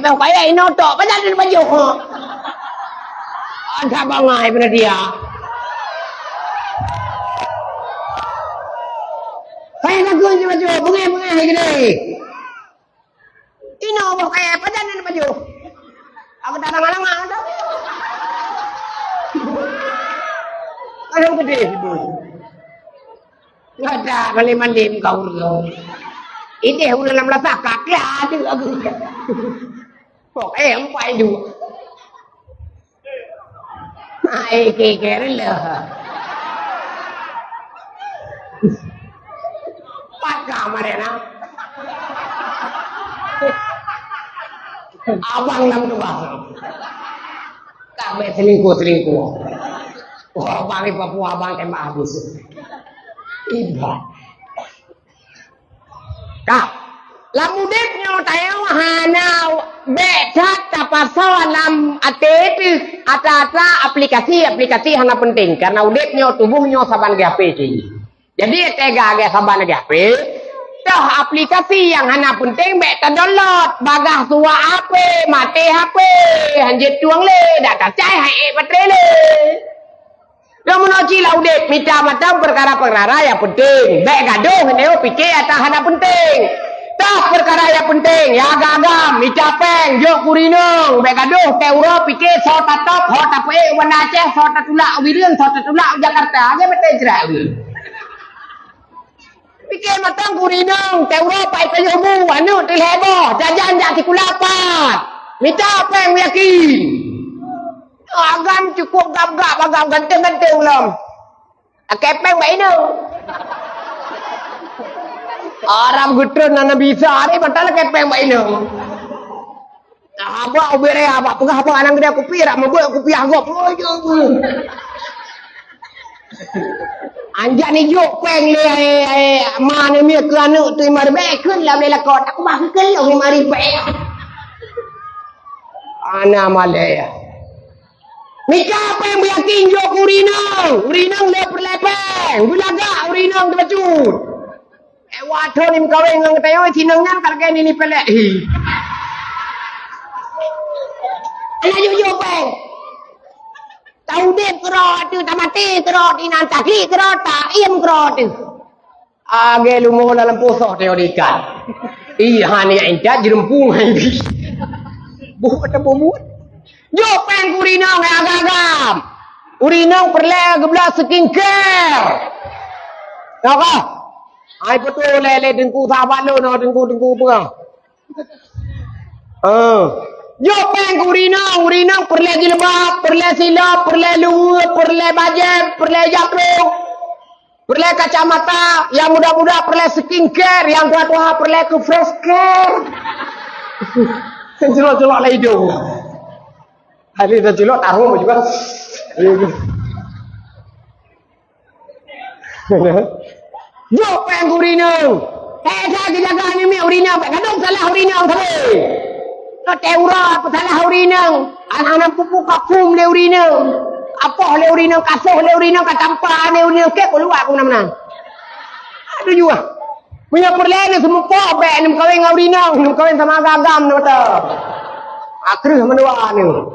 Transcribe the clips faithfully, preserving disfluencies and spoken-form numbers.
Boh kayèe inoe tok, pajan neupajoh. Ada bangai beuna dia. Kayèe lagu neupajoh, beungèh-beungèh hai keudéh. Inoe boh kayèe, pajan neupajoh. Aku tak lama-lama dah. Kalau keudéh tu. Ada malim-malim kau ureueng. Idéh ureueng lam lasah kaki ada aku. Pok eh empat dua. Ai kikir le. Pat ka Mariana. Abang lam tuah. Tak baik selingkuh-selingkuh. Oh, abang di Papua abang tembak habis. Ibat. Ka. Lam udép nyoe tanyoe hana bèk that tapasoe lam até teuh atra-atra aplikasi-aplikasi hana penting. Karena udép nyoe tuboh nyoe saban lagèe H P cit. Jadi teuga lagèe saban lagèe H P, toh aplikasi nyang hana penting bèk tadownload, bagaih suwak H P, maté H P, hanjeuet tueng lé, dak tacai hai ék baterai lé. Lôn meunoe cit lam udép, mita mantong peukara-peukara nyang penting. Bèk gadôh nyoe pike atra hana penting. Toh peukara nyang penting, ya agam-agam, mita péng, jok keu ureueng inong. Bèk gadôh, teuh uroe pike, soe tatôb, ho tapeuék u Banda Aceh, soe tatulak u Bireuen, soe tatulak u Jakarta. Lagèe maté jrat ureueng. Pike mantong keu ureueng inong, teuh uroe pat pajoh bu, aneuk teuh lhèe boh, jajan jak sikula pat. Mita péng meuyakin. Agam cukup gab-gab, agam ganteng-ganteng lom. Lakèe péng bak inong. Arab geutreun na Nabi Isa, ari mantong lakèe péng bak inong. Abak ubé raya, abak peugah abak anang geude kupi, rak meubeuet kupi agop. Oh, jeuet. Anjak nijok péng lé, eh, eh, ma neumiet keu aneuk teuh lima ribèe, kheun lam lé lakon. Aku bah keu lôn lima ribèe. Ana malèe. Mita péng beuyakin jok keu ureueng inong. Ureueng inong lé peureulèe péng. Beulagak ureueng inong teubacut. Eh, watèe ni meukawen ngon geutanyoe, sinong nyan ka lagèe nini pelek. Hi. Alah jujur péng. Taudép keudroe teuh, tamaté keudroe teuh, inan takli keudroe, taiem keudroe teuh. Agé lumoh lam posoh teuh ikan. Ih, han ya intat jeurumpung hai bi. Buet apa buet? Jok péng keu ureueng inong, eh, agam-agam. Ureueng inong peureulèe geubloe skincare. Tau kah? Hai beutôi lé, lé teungku sahabat lôn, oh, teungku, teungku peugah. Ah. Jok péng keu ureueng inong, ureueng inong peureulèe jilbab, peureulèe silop, peureulèe luweue, peureulèe bajèe, peureulèe jatrong, peureulèe kacamata, nyang muda-muda peureulèe skincare, nyang tuha-tuha peureulèe keu fresh care. Celok-celok lé idong. Hari dah celok tahu juga. Jok péng keu ureueng inong. Eh, sa geujaga aneuk miet ureueng inong, bèk gadôh salah ureueng inong sabe. Teuh uroe peusalah ureueng inong, aneuk-aneuk pupu ka phom lé ureueng inong. Apoh lé ureueng inong, kasoh lé ureueng inong, ka tampa lé ureueng inong, keu keuluwa keu meunan-meunan. Aduh jua. Meunyoe peureulèe neuseumeupoh bèk neumeukawen ngon ureueng inong, neumeukawen sama agam-agam neuh mantong. Akreuh mandua neuh.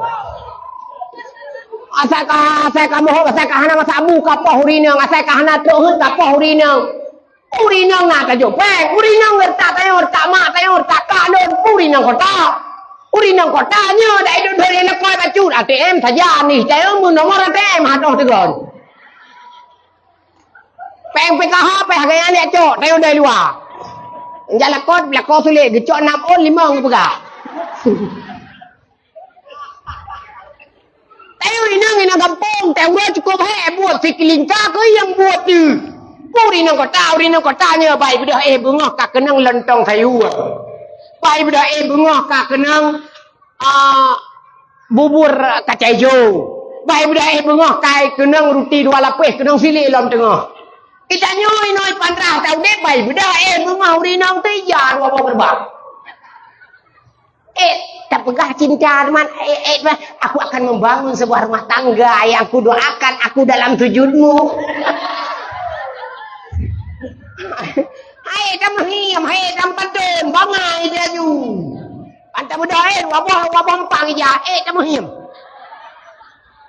Asai ka, asai ka mohok, asai ka hana masa bu ka poh ureueng inong, asai ka hana trok heuet ka poh ureueng inong. Ureueng inong na tajok péng, ureueng inong retak tanyoe, retak mak tanyoe, retak kak lôn, ureueng inong kota. Ureueng inong kota nyoe dak idup doi lakôi bacut A T M sajan nih, tanyoe meunomor A T M hatoh teugon. Péng P K H, péng hareuga nyan jak cok, tanyoe dari luwa. Jak lakoe, lakoe sulet, geucok nam ôn, limong geupeugah. Tanyoe inong, inong gampông, tanyoe uroe cukôp hék buet, sikulingka keuh nyang buet deuh. Ureueng inong kota, ureueng inong kota nyoe bai beudôh éh beungoh ka keunong lontong sayur. Bai beudôh éh beungoh ka keunong ah, bubur kacai ijo. Bai beudôh éh beungoh kai keunong ruti dua lapéh, keunong silik lom teungoh. Geutanyoe inoe pandrah taudép bai beudôh éh beungoh ureueng inong teuh ija dua boh geureubang. Eh, tapeugah cinta teuma, eh, eh, aku akan membangun sebuah rumah tangga yang kudoakan aku dalam sujudmu. Hai, tameuhiam, hai, tampantôn, bangai dia nyoe. Tamudah, eh, waboh, waboh empang ija, eh, tamuhiem.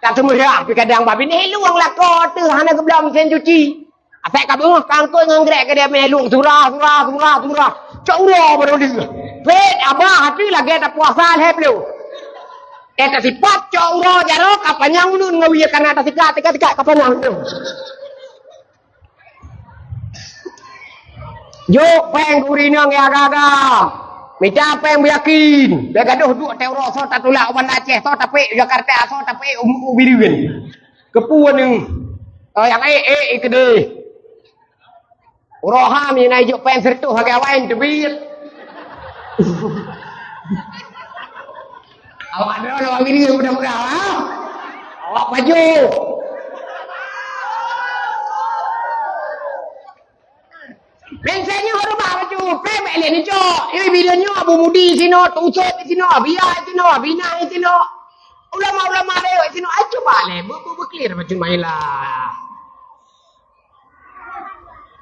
Tak teumeurak pih kadang babi ni luang lakoe teuh hana geubloe mesin cuci. Asai ka beungoh kangkoi ngon grek ke dia meh luang surah, surah, surah, surah. Cok uroe baru dia. Pet abah hati lagèe tapuasa lhèe ploh. Eh, tasipat cok uroe jaroe ka panyang ulôn ngon wie karena tasikat, sikat, sikat ka panyang ulôn. Jok péng keu ureueng inong nyang agam-agam. Mita péng beuyakin. Bèk gadôh duek teuroe soe tatulak u Banda Aceh, soe tapék u Jakarta, soe tapék u, u Bireuen. Keupeue neuh? Oh, nyang ék-ék keudeh. Uroe ha meunan jok péng sireutôh lagèe awai teubiet. Awak droe lawang diri mudah-mudahan, ha? Awak pajoh. Meunyoe nyoe harôh bak pajoh, péng bèk lé neucok. Ih, bileuh nyoe Abu Mudi sinoe, Tok Usop sinoe, Abiya sinoe, Abina sinoe. Ulama-ulama rayek sinoe, ai cuba lé, beu-, beu-, beuclear macam mana lah.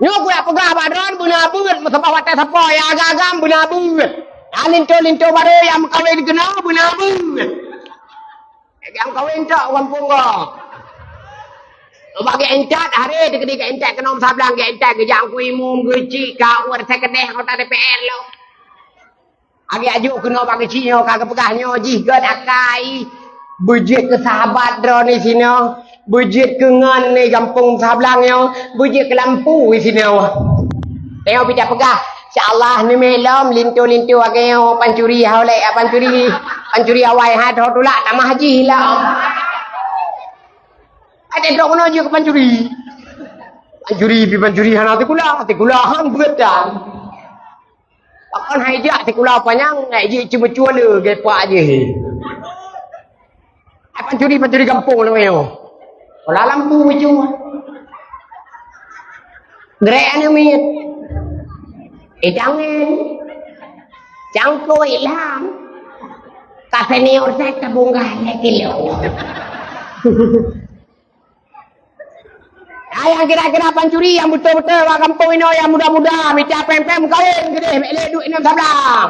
Nyoe kujak peugah bak droen beuna beuet, meusaboh watèe sapoe nyang agam-agam beuna beuet. Nyang linto-linto barô nyang meukawen keunoe beuna beuet. Nyang meukawen tok u gampông gob. Bak geuintat, haré teukeudi geuintat keunoe meusablang, geuintat geujak Teungku Imum, geuchik, ka uet, seukeudeh anggota D P R lom. Lagèe ajoh keunoe bak keuchik nyoe ka geupeugah nyoe jih gèt akai. Beujeuet keu sahabat droeneuh sinoe, beujeuet keu ngon di gampông sablang nyoe, beujeuet keu lampu sinoe. Nyoe pih tapeugah, insya Allah neumè lom linto-linto lagèe nyoe pancuri, ha lé pancuri, pancuri awai hai tho tulak tamah jih lom. Ada drok keunoe jeuet keu pancuri. Pancuri pih pancuri hana sikula, sikula han beuet dan. Pakon hai jak sikula panyang, hai jih ceumeucue le gepak jih. Hai pancuri-pancuri gampông lagèe nyoe. Pola lampu meujue. Grek aneuk miet. Itangen. Cangkôi lam. Ka senior saya tabungga lé kilo. Hai nyang kira-kira pancuri nyang beutôi-beutôi bak gampông inoe nyang muda-muda, mita péng-péng meukawen keudeh, bèk lé duek inong sablang.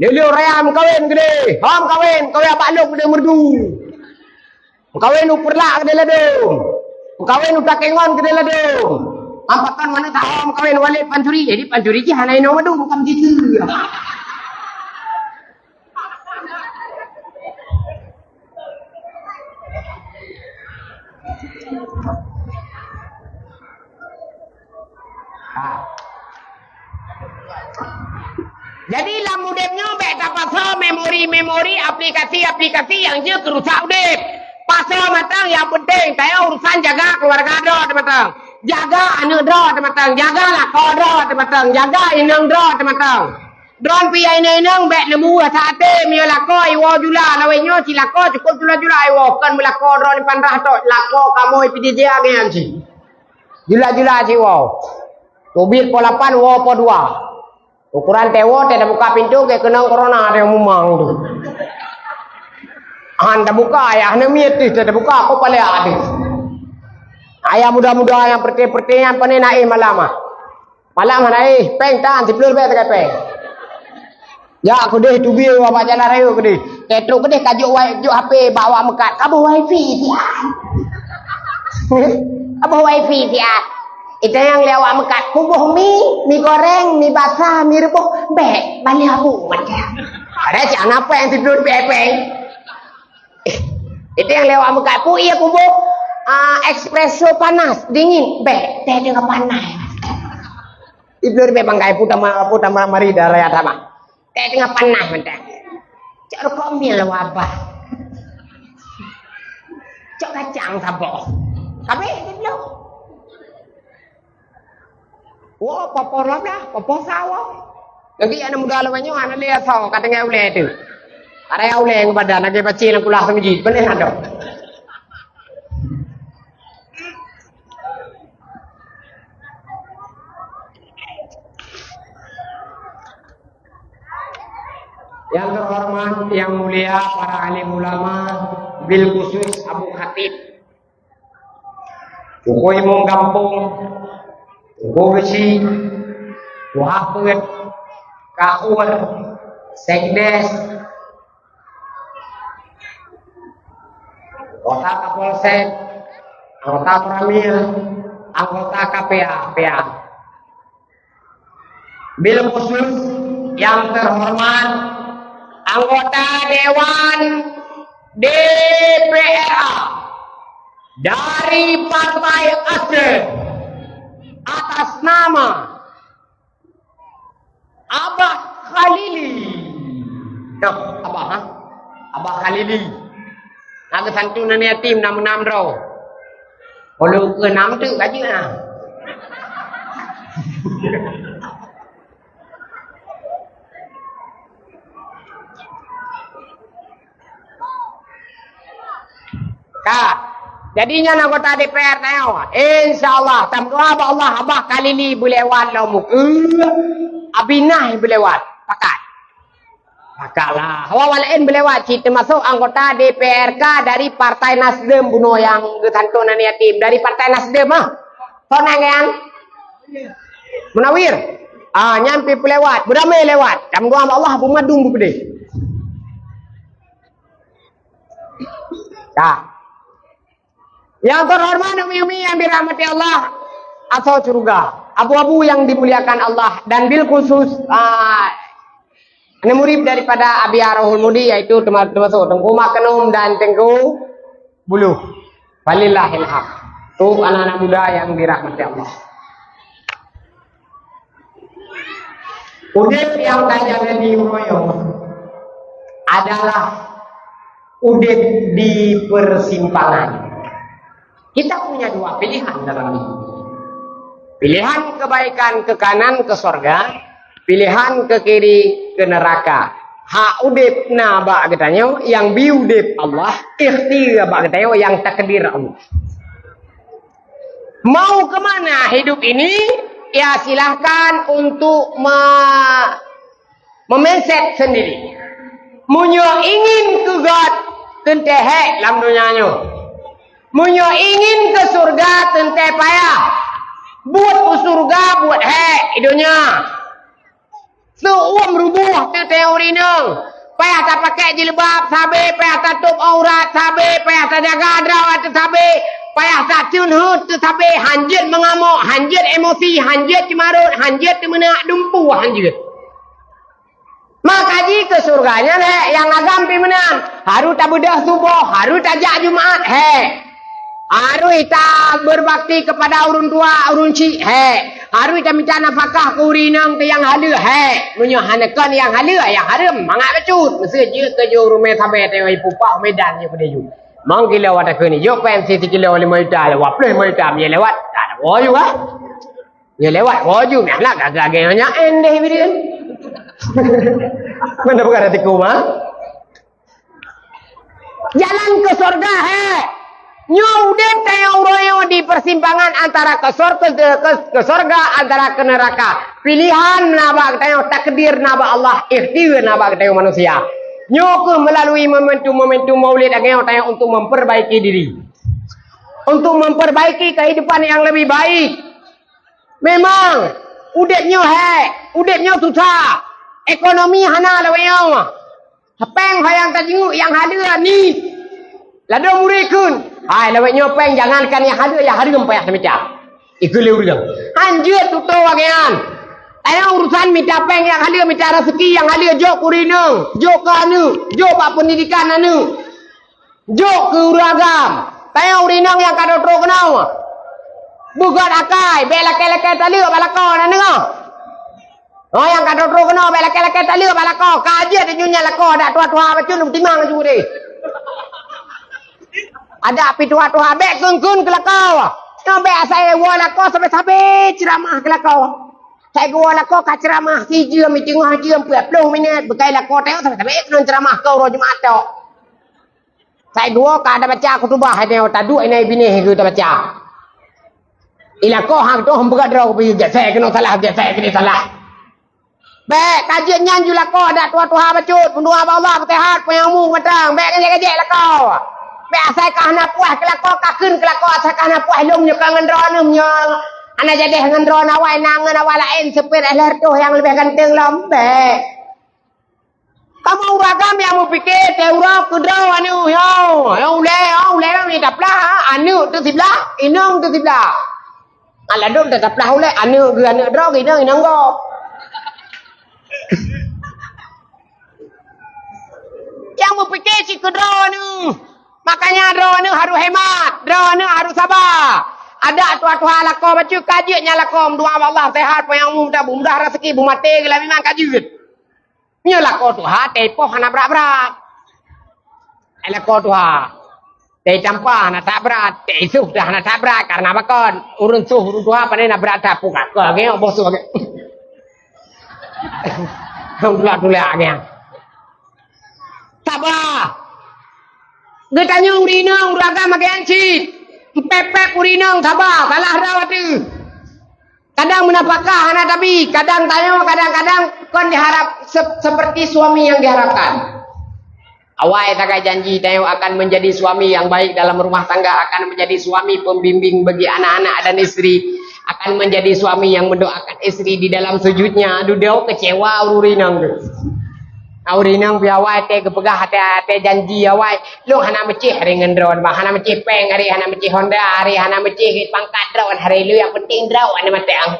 Lé-lé raya meukawen keudeh, ho meukawen, kawen bak lôn keudeh merdu. Meukawen u Peureulak keudeh ladôm. Meukawen u Takengon keudeh ladôm. Am pakon mana taho meukawen walét pancuri, jadi pancuri jih hana inong madu, bukan begitu. Ha. Jadi lam udép nyoe bèk tapasoe memori-memori, aplikasi-aplikasi nyang jeuet keu rusak udép. Pasoe mantong nyang penting, tanyoe urusan jaga keuluwarga droe teuh mantong. Jaga aneuk droe teuh mantong, jaga lakoe droe teuh mantong, jaga inong droe teuh mantong. Droen pih inong-inong bèk leumu rasa até meunyoe lakoe iwoe jula lawét nyoe, si lakoe cukôp jula-jula iwoe, kon meulakoe droen dipandrah tok, lakoe kamoe pih dijak ngian cit. Jula-jula cit woe. Teubiet poh lapan woe poh dua. Ukoran teuwoe teuh tabuka pintoe geukeunong corona teuh mumang tu. Han tabuka ayah namiet teuh tabuka ko palea teuh. Ayah muda-muda nyang peureté-peureté nyan pané na éh malam ah. Malam hana éh, péng tan, siplôh ribèe sagai péng. Jak keudeh teubiet bak jalan raya keudeh. Teutrok keudeh ka jok wai-, jok H P bak awak meukat. Ka boh wifi siat. Ka boh wifi siat. Itanyong lé awak meukat, kuboh mi, mi goreng, mi basah, mi reubôh. Bèk, balèe abu macam. Ada cak na péng siplôh ribèe péng. Itu yang lewat muka. Pu iya kubu, ah, espresso panas, dingin. Bèk, teh teuka panas. Ibnu ribèe bangkai puta ma-, puta ma-, mari dah raya sama. Teh teuka panas mantap. Cok rukok mil lah wabah. Cok kacang saboh. Habis Ibnu. Woe, poh-poh lom dah, poh-poh sa woe. Lagi aneuk muda lom nyoe hana lé asoe ka tinggai ulèe teuh. Ka raya ulèe ngon badan lagèe pacé lam kulah teumiji, beuneh adoe. Yang terhormat, yang mulia para alim ulama, bil khusus Abu Khatib. Teungku imum gampông, teungku geuchik, tuha peuet, ka uet, Sekdes, anggota Kapolsek, anggota Koramil, anggota K P A, P A. Bil khusus yang terhormat anggota Dewan D P R A dari Partai ASDEM atas nama Abah Khalili. Nah, Abah, ha? Abah Khalili. Nak geusantu aneuk yatim nam-nam droe. Ulu keu nam teuk ka jeuet na. Ka. Jadi nyan anggota D P R tanyoe. Insya Allah, tameudoa bak Allah, Abah Khalili beulewat lom mukeue, Abinah beulewat. Pakat. Pakat lah. Hawa laén beulewat cit, teumasok anggota D P R K dari Partai Nasdem bunoe nyang geusantu aneuk yatim. Dari Partai Nasdem ah. Soe nan nyang? Munawir. Ah, nyan pi peulewat, beuramé lewat. Tameudoa bak Allah, beumadum beupeudeh. Dah. Yang terhormat umi-umi yang dirahmati Allah, asoe syurga, abu-abu yang dimuliakan Allah, dan bil khusus, ah, aneuk murid daripada Abi Rohul Mudi, yaitu terma-, termasuk Teungku Mak Kenum dan Teungku Buluh. Walillahil haq. Tu anak-anak muda yang dirahmati Allah. Udeb nyang tajak di uroe nyoe adalah udeb di persimpangan. Kita punya dua pilihan dalam hidup. Pilihan kebaikan ke kanan, ke sorga, pilihan ke kiri, ke neraka. Hak udeb na bak geutanyoe, nyang bi udeb Allah, ikhtiar bak geutanyoe, nyang takdir Allah. Mau ke mana hidup ini? Ya, silahkan untuk me-, memindset sendiri. Meunyoe ingin keu göt, teuntèe hék lam donya nyoe. Meunyoe ingin keu syeuruga, teuntèe payah. Buet u syeuruga, buet hék i donya. Seuuem ruboh teuntèe ureueng inong. Payah tapakèk jilbab sabe, payah tatôb aurat sabe, payah tajaga dara teusabe, payah tateun heuet teusabe, hanjeuet meungamok, hanjeuet emosi, hanjeuet ceumarot, hanjeuet teumeunak dumpeue, hanjeuet. Maka jih keu syeuruga nyan hék nyang agam pih meunan. Harôh tabeudôh suboh, harôh tajak Jumat, hék. Harôh ita berbakti kepada ureueng tuha, ureueng chik, hék. Harôh ita mita nafakah keu ureueng inong teuh nyang haleue, hék. Meunyoe hana kon nyang haleue, nyang hareuem, mangat bacut. Meuseu jeuet keu jeuet u rumoh sabe teuh i Pupah Medan jeuet keudeh ju. Mang kilo wadah keu ni, jok péng sikilo limong juta, dua ploh limong juta, meunyoe lewat, tak ada woe ju, ah. Nyoe lewat woe ju, meuh lah gagah-gagah nyoe nyan deh bidin. Mana bukan hati ku, ma? Jalan ke syurga, he. Nyoe udeb tanyoe uroe nyoe di persimpangan antara ke sor-, ke, ke, ke syurga, antara ke neraka. Pilihan na bak tanyoe, takdir na bak Allah, ikhtiar na bak tanyoe manusia. Nyoe keuh melalui momentum-momentum Maulid lagèe nyoe tanyoe untuk memperbaiki diri. Untuk memperbaiki kehidupan yang lebih baik. Memang, udeb nyoe hék, udeb nyoe susah. Ekonomi hana lawét nyoe. Péng ho nyang tajinguk nyang haleue ni. Ladôm ureueng kheun, hai lawét nyoe péng jangankan nyang haleue, nyang hareuem payah tamita. Ikheun lé ureueng. Hanjeuet tutoe lagèe nyan. Tanyoe urusan mita péng nyang haleue, mita raseuki nyang haleue, jok keu ureueng inong, jok keu aneuk, jok bak pendidikan aneuk. Jok keu ureueng agam. Tanyoe ureueng inong nyang ka trok-trok keunoe. Beugöt akai, bèk lakèe-lakèe taleuek bak lakoe, na deungö? Oh, nyang ka trok-trok keunoe, bèk lakèe-lakèe taleuek bak lakoe. Ka jeuet di nyoe nyan lakoe, adak tuha-tuha bacut lôn timang laju deh. Adak pih tuha-tuha, bèk kheun-kheun keu lakoe. Nyoe bèk asai woe lakoe sabe-sabe ceuramah keu lakoe. Sai geuwoe lakoe ka ceuramah sijeuem, siteungoh jeuem, peuet ploh minèt, beukai lakoe tanyoe sabe-sabe keuneuk ceuramah keu uroe Jumat tok. Sai geuwoe ka tabaca khutubah, hai nyoe taduek inan binéh geuh tabaca. I lakoe hang tuh heumpeugat droe, geupeugesek keunoe salah, gesek keunoe salah. Bèk, ka jeuet nyan ju lakoe, adak tuha-tuha bacut, peundoa bak Allah, beuseuhat, panyang umu, mantong. Bèk gajek-gajek lakoe. Bèk asai ka hana puas keu lakoe, ka kheun keu lakoe, asai ka hana puas lom nyoe ka ngon droeneuh nyoe. Hana jadeh ngon droeneuh awai, na ngon awai laén, seupet eh lhèe reutôh nyang leubeh ganteng lom. Bèk. Kamoe ureueng agam nyang meupike teuh uroe keudroe aneuk, yo, yo ulèe, yo ulèe nyang taplah, aneuk teuh siblah, inong teuh siblah. Alah dum teuh taplah ulèe, aneuk geuh aneuk droe, inong inong gob. Nyang meupike cit keudroe aneuk. Makanya droe aneuk harus hemat, droe aneuk harus saba. Adak tuha-tuha lakoe bacut ka jeuet nyang lakoe meudoa bak Allah sehat, panyang umur, mudah raseuki, beumaté geuh lam iman ka jeuet. Nyoe lakoe tuha, teuipoh hana brat-brat. Eh, lakoe tuha. Teuitampa hana that brat, teuisuh dah hana that brat, karena pakon? Ureueng suh ureueng tuha pandai na brat that pukat. Keu lagèe nyoe boh suh lagèe. Tulak-tulak lagèe nyan. Saba. Geutanyoe ureueng inong, ureueng agam lagèe nyan cit. Pép-pép ureueng inong saba, salah droe teuh. Kadang meunafakah hana tabi, kadang tanyoe, kadang-kadang kon diharap se-, seperti suami yang diharapkan. Awai tagai janji tanyoe akan menjadi suami yang baik dalam rumah tangga, akan menjadi suami pembimbing bagi anak-anak dan istri, akan menjadi suami yang mendoakan istri di dalam sujudnya. Dudoe kecewa ureueng inong tu. Ureueng inong pih awai teuh geupeugah até, até janji awai. Lôn hana meucéh hari ngon droe, bah hana meucéh péng hari, hana meucéh Honda hari, hana meucéh pangkat droe hari, lôn nyang penting droe hana meuteung.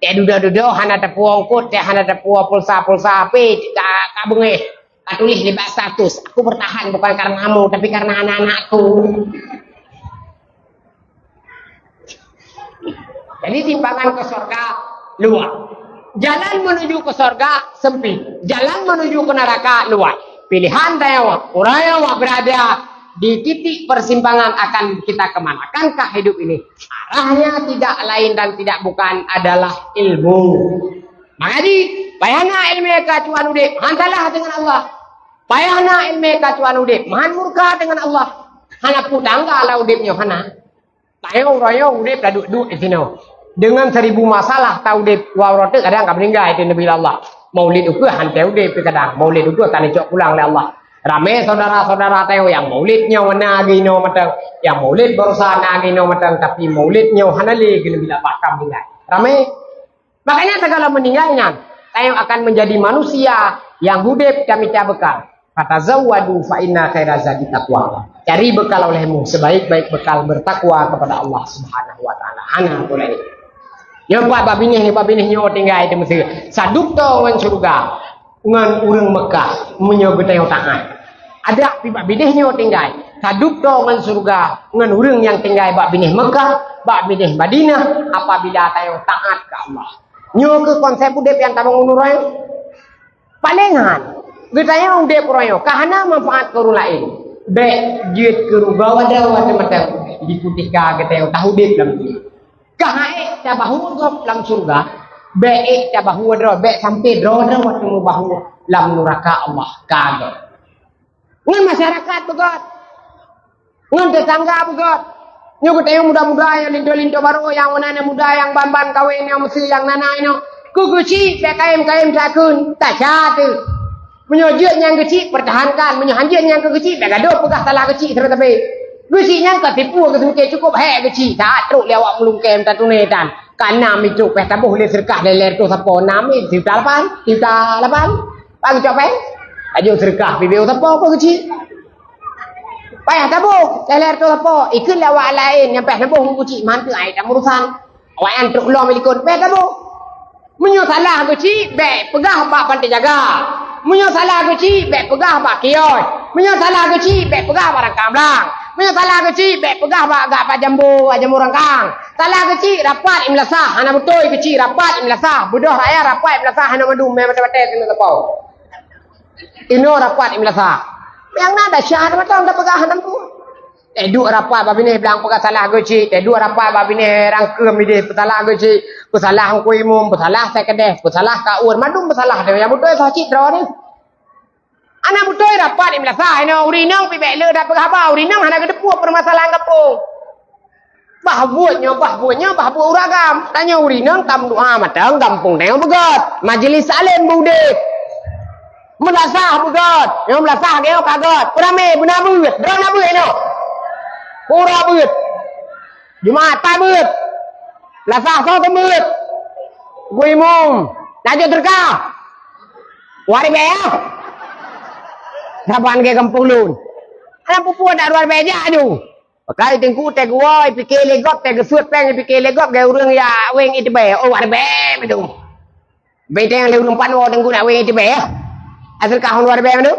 Teuh dudoe-dudoe hana tapuwoe eungkôt, teuh hana tapuwoe pulsa-pulsa, tapi ka, ka beungéh. Ka tuléh di bak status, "Aku bertahan bukan karena kamu, tapi karena anak-anakku." Jadi, timbangan ke sorga luwah. Jalan menuju ke sorga sempit. Jalan menuju ke neraka luwah. Pilihan tanyoe, ureueng nyang berada di titik persimpangan akan kita ke mana. Akankah hidup ini? Arahnya tidak lain dan tidak bukan adalah ilmu. Makajih, payah na ileumèe keu tuan udép, han salah deungon Allah. Payah na ileumèe keu tuan udép, han murka deungon Allah. Hana peue tangga lam udép nyoe, hana. Tanyoe uroe nyoe udép taduek-duek disinoe. Deungon seribu masalah taudép, wah uroe teuk kadang ka meuninggai teuh Nabi Allah. Maulid ukeue han teuudép kadang. Maulid ukeue ka neucok pulang lé Allah. Ramé syedara-syedara tanyoe nyang maulid nyoe na geuh inoe mantong, nyang maulid baroesa na geuh inoe mantong, tapi maulid nyoe hana lé geuh Nabi Allah, bah ka meuninggai. Ramé. Makanya segala meninggal nyan, tanyoe akan menjadi manusia yang udép tamita bekal. "Fatazawwadu fa inna khaira zadi taqwa." Cari bekal olehmu, sebaik-baik bekal bertakwa kepada Allah Subhanahu wa taala. Hana tu lain. Nyoe pat bak binéh, bak binéh nyoe tinggai di Mesir. Sadup to ngon syeuruga ngon ureueng Mekah meunyoe geutanyoe taat. Adak pih bak binéh nyoe tinggai. Sadup to ngon syeuruga ngon ureueng nyang tinggai bak binéh Mekah, bak binéh Madinah apabila tanyoe taat keu Allah. Nyoe keuh konsep udép nyang tabangun uroe nyoe. Paléng han, geutanyoe udép uroe nyoe ka hana manfaat keu ureueng laén. Bèk jeuet keu rugoe droe teuh mantong di kutika geutanyoe taudép lam dunia. Ka han ék tabahu gob lam syeuruga, bèk ék tabahu droe, bèk sampoe droe-droe teumubahu lam nuraka Allah. Ka gob. Ngon masyarakat beugöt. Ngon teutangga beugöt. Nyoe geutanyoe muda-muda nyang linto-linto barô, nyang meunan nyang muda, nyang ban-ban kawén, nyang meusé nyang na-na inoe. Keu geuchik bèk kayém-kayém takheun, taca teuh. Meunyoe jeuet nyang geuchik, pertahankan. Meunyoe han jeuet nyang keu geuchik, bèk gadôh peugah salah geuchik sabe-sabe. Geuchik nyan ka tipu, geuseumiké cukôp hék geuchik, saát trok lé awak meulungkém tatuné tan. Ka nam itu payah taboh lé seudeukah lé lhèe reutôh sapo, nam sijuta lapan, sijuta lapan. Bang cok péng, laju seudeukah pih beu sapo keu geuchik. Payah taboh lhèe lhèe reutôh sapo, ikheun lé awak laén nyang payah taboh keu geuchik, mantong ai tamurusan. Awak nyan trok lom likot, payah taboh. Meunyoe salah geuchik, bèk peugah bak panté jaga. Meunyoe salah geuchik, bèk peugah bak kios. Meunyoe salah geuchik, bèk peugah bak rangkang blang. Meunyoe salah geuchik, bèk peugah bak gak bak jambo, jambo rangkang. Salah geuchik, rapat i meulasah, hana beutôi geuchik, rapat i meulasah. Beudôh rakyat rapat i meulasah, hana mandum, mé batèe-batèe keuneuk sapo. Inoe rapat i meulasah. Nyang na desya mantong tapeugah hana mampu. Eh, duek rapat bak binéh blang peugah salah geuchik, eh, duek rapat bak binéh rangkeum idéh peusalah geuchik, peusalah Teungku Imum, peusalah Syèh Keudéh, peusalah Kaur, mandum peusalah, nyang beutôi soe cit droeneuh. Hana beutôi rapat i meulasah inoe, ureueng inong pih bèk le tapeugah haba, ureueng inong hana geuteupeue peumasalahan gampông. Bah buet nyoe, bah buet nyoe, bah buet ureueng agam. Tanyoe ureueng inong tameudoa mantong gampông tanyoe beugöt. Majeulis alim beudeb. Meulasah beugöt. Nyoe meulasah, nyoe ka göt. Peuramé beuna beuet. Droeneuh na beuet inoe. Pura beuet. Jumat pat beuet. Lasah soe teumeuet. Teungku Imum. Laju teuka. Wari bèe. Saban ke gampông lôn. Hana peue-peue dak luar biasa tu. Pakai teungku teuh geuwoe, pike lé gob, teuh geusuet péng, pike lé gob, gaya ureuëng ya weng itebée. Oh, luar biasa tu. Benteng lé ureuëng panoe teungku nak weng itebée, ya. Asal kah luar biasa tu.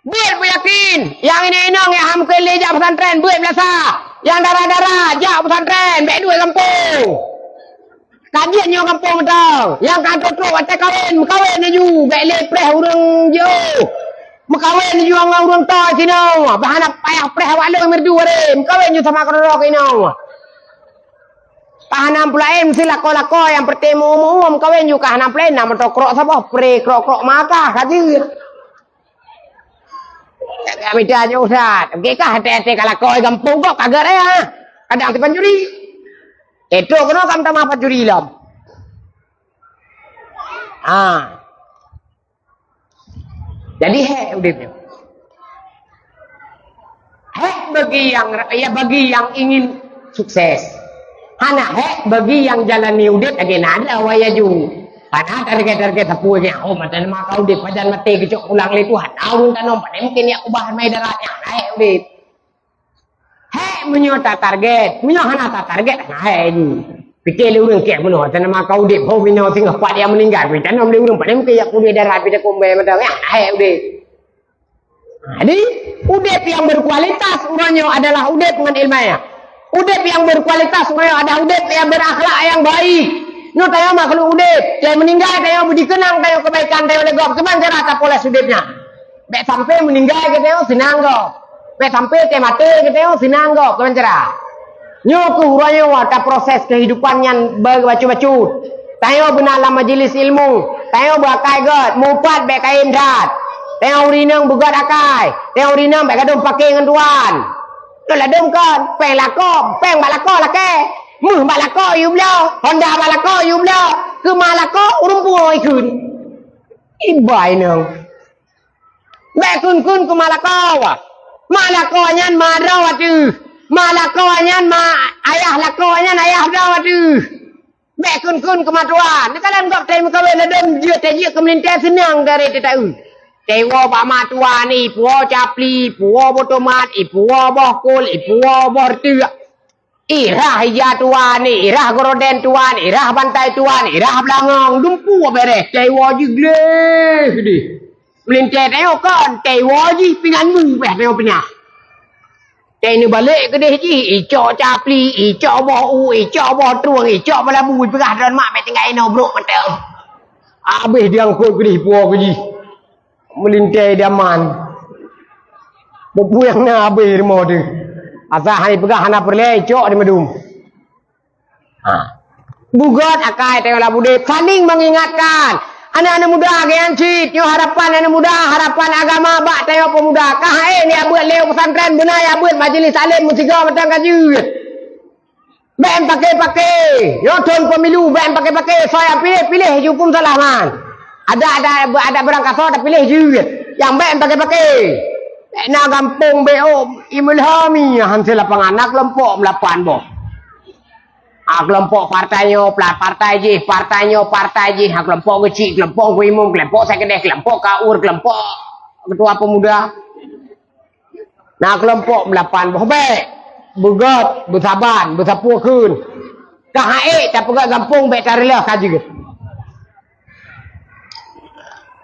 Buet beuyakin, nyang inong-inong nyang han meukeuleh jak pesantren, buet beulasa. Nyang dara-dara, jak pesantren, bék duek gampông. Ka jeuet nyoe gampông mantong. Nyang ka trok-trok watée kawén, meukawen laju, bék lé preh ureuëng jiôh. Meukawen laju ngon ureuëng toe sinoe, bah hana payah preh awak lôn meureudu aré, meukawen laju sama keudroe keu inong. Ka hana peulaén meusi lakoe-lakoe nyang peureté meu-umu, meukawen laju ka hana peulaén, na meutokrok saboh, pre krok-krok mata ka jeuet. Mita nyoe Ustaz, oke kah hati-hati ka lakoe gampông gob ka gét ya. Kadang si pancuri. Itu kena kam tamah pancuri lom. Ha. Jadi hék udeb nyoe. Hék bagi yang, ya, bagi yang ingin sukses. Hana hék bagi yang jalani udeb lagée na ada awai aju. Hana target-target sapeue nyan, oh, mata nama ka udeb, pajan maté geucok pulang lé Tuhan. Ureuëng tanoh, pane mungkin ya kubah mai darat nyan, hék udeb. Hék meunyoe ta target, meunyoe hana ta target, hana hék jih. Pike lé ureuëng kek meunoe, teuh nama ka udeb, ho binoe singoh pat nyang meuninggai, pih tanom lé ureuëng, pane mungkin ya kuliah darah, pih takumbé mata, ya, hana hék udeb. Jadi, udeb nyang berkualitas uroe nyoe adalah udeb ngon ilmu. Udeb nyang berkualitas uroe nyoe adalah udeb nyang berakhlak nyang baik. Nyoe tanyoe makhluk udeb, lé meuninggai tanyoe beudikenang tanyoe kebaikan tanyoe lé gob, kiban cara tapoles udeb nyan. Bék sampai meuninggai geutanyoe seunang gob. Bék sampai teuh maté geutanyoe seunang gob, kiban cara. Nyoe keuh uroe nyoe taproses keuhidupan nyan beubacut-bacut. Tanyoe beuna lam majeulis ilmu, tanyoe beuakai gét, mupat bék kayém that. Tanyoe ureuëng inong beugét akai, tanyoe ureuëng inong bék gadôh paké ngon tuan. Nyoe ladôm kon, péng lakoe, péng bak lakoe lakée. Méuh bak lakoe yue bloe, honda bak lakoe yue bloe, keu ma lakoe ureuëng pungo ikheun. Iba inong. Bék kheun-kheun keu ma lakoe. Ma lakoe nyan ma droe ateueh. Ma lakoe nyan ma ayah lakoe nyan ayah droe ateueh. Bék kheun-kheun keu ma tuan. Neukalon gob teuh meukawen ladôm jeuet teuh jeuet keu meulintée seunang dari teuta-eu. Teuwoe bak ma tuan, ipuwoe capli, ipuwoe boh tomat, ipuwoe boh kol, ipuwoe boh reuteuek. Irah ija tuan, irah gorden tuan, irah bantai tuan, irah beulangong, dumpu bereh, teuwoe jih gleh deh. Meulintée tanyoe kon, teuwoe jih pingan mu beh tanyoe peunyah. Teuneuk balek keudeh jih, icok capli, icok boh u, icok boh trueng, icok balabu, ipeugah droe mak bék tinggai inoe brok mantong. Abéh diangkot keudeh puwoe keu jih. Meulintée idaman. Peue-peue nyang na abéh rumoh teuh. Asai hana ipeugah hana peureulée, icok di meudum. Ha. Beugét akai tanyoe lam udeb, saling mengingatkan. Aneuk-aneuk muda geuyan cit, nyoe harapan aneuk muda, harapan agama bak tanyoe peumuda. Ka hai ni abeuet lé pesantren, beuna ya abeuet majlis alim meusigoe mantong ka jeuet. Bék paké-paké. Nyoe thon pemilu, bék paké-paké. Soe nyang piléh, piléh ju huköm salah man. Ada, ada, ada barang kasoe tapiléh jeuet. Nyang bék paké-paké. Bék na gampông bék, oh, Imam Ilhami, han se lapangan, na keulompok meulapan boh. Ah, keulompok partai nyoe, pla-, partai jih, partai nyoe, partai jih. Ha, keulompok geuchik, keulompok geuimum, keulompok sekeudeh, keulompok kaur, keulompok ketua pemuda. Na keulompok meulapan boh bék. Beugét, beusaban, beusapeue kheun. Ka hai tapeugét gampông bék tareuloh ka jeuet.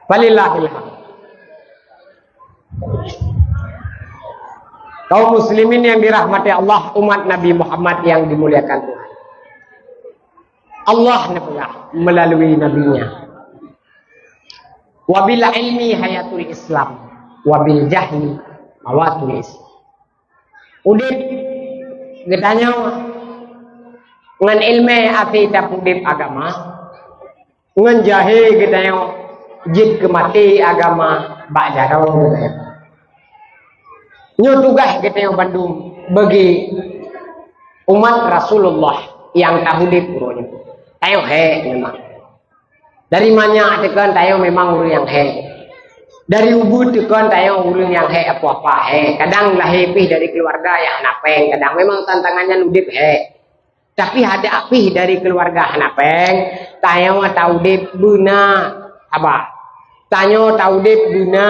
Falillahil hamd. Kaum muslimin yang dirahmati Allah, umat Nabi Muhammad yang dimuliakan Tuhan. Allah neupeugah melalui nabi-Nya, "Wabil ilmi hayatul Islam, wabil jahli mawatul Islam." Udeb geutanyoe ngon iéleumé até tapeuudeb agama, ngon jahé geutanyoe jeuet keu maté agama bak jaroe geutanyoe. Nyoe tugaih geutanyoe bandum bagi umat Rasulullah nyang taudeb uroe nyoe. Tanyoe hék memang. Dari manyak teuh kon tanyoe memang ureuëng nyang hék. Dari ubeut teuh kon tanyoe ureuëng nyang hék, apa-apa hék. Kadang lahé pih dari keuluwarga nyang hana péng, kadang memang tantangan nyan udeb hék. Tapi adak pih dari keuluwarga hana péng, tanyoe taudeb beuna. Saba. Tanyoe taudeb beuna.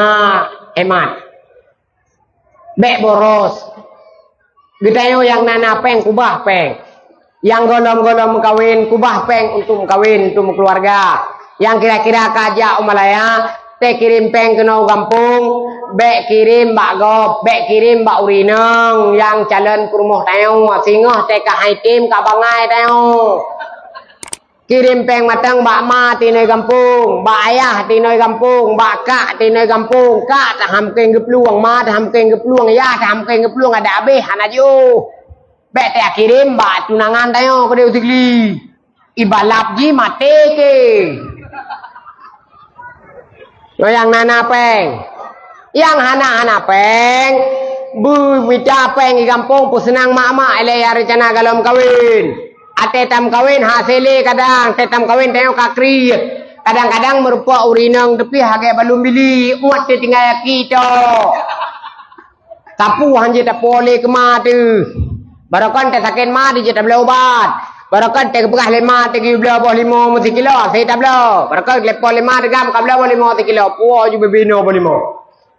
Hemat. Bék boros. Geutanyoe nyang na-na péng, kubah péng. Nyang gohlom-gohlom meukawen, kubah péng untuk meukawen, untuk meukeuluwarga. Nyang kira-kira ka jak u Malaya, teukirim péng keunoe u gampông, bék kirim bak gob, bék kirim bak ureueng inong nyang calon peurumoh tanyoe, singoh teuka hai tem ka bangai tanyoe. Kirim péng mantong bak ma tinoe gampông, bak ayah tinoe gampông, bak kak tinoe gampông, kak tahamkeng geuplueng, ma tahamkeng geuplueng, yah tahamkeng geuplueng, adak abéh hana jiôh. Bék teukirim bak tunangan tanyoe keudéh u Sigli. Ibalap jih maté keu. Nyang na-na péng. Nyang hana-hana péng, beumita péng di gampông peuseunang mak-mak ilée ya reuncana gohlom kawen. Até tameukawen hase lé kadang, até tameukawen tanyoe ka kriet. Kadang-kadang meurumpok ureueng inong teupih lagée balum bili, uet teutinggai aki tok. Tapu han jeuet tapuwoe lé keu ma teuh. Barokon tasakét ma teuh jeuet tabloe ubat. Barokon tageupeugah lé ma teuh geubloe boh limo meusikilo, hase tabloe. Barokon geulepon lé ma teuh gam kabloe boh limo sikilo, puwoe ju bibinoe boh limo.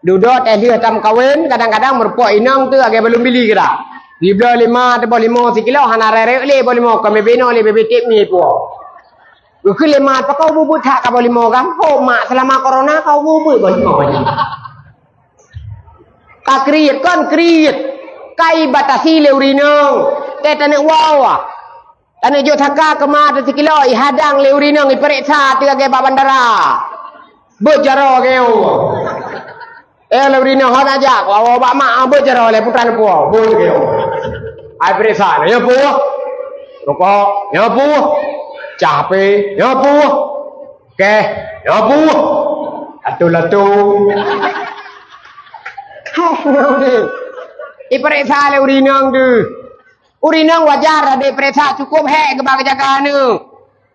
Dudoe teuh lheueh tameukawen, kadang-kadang meurumpok inong teuh lagée balum bili kira. Geubloe lé ma teuh boh limo sikilo, hana rayeuk lé boh limo, kon bibinoe lé bibit mi puwoe. Geukheun lé ma teuh, "Pakon ubeuet that ka boh limo gam?" "Ho mak, seulama korona ka ubeuet boh limo." Ka kriet, kon kriet. Ka ibatasi lé ureueng inong. Teuh taneuk woe. Taneuk jok saka keu ma teuh sikilo, ihadang lé ureueng inong, ipareksa teuh lagée bak bandara. Beuet jaroe geuh. Eh, lé ureueng inong hana jak, woe bak mak, beuet jaroe lé putra neupuwoe. Beuet geuh. Ai pareksa, nyoe peue? Rukok, nyoe peue? Cah api, nyoe peue? Keh, nyoe peue? Latu-latu. Ipareksa lé ureueng inong teuh. Ureueng inong wajar adak ipareksa, cukup hék geuba geujaga aneuk.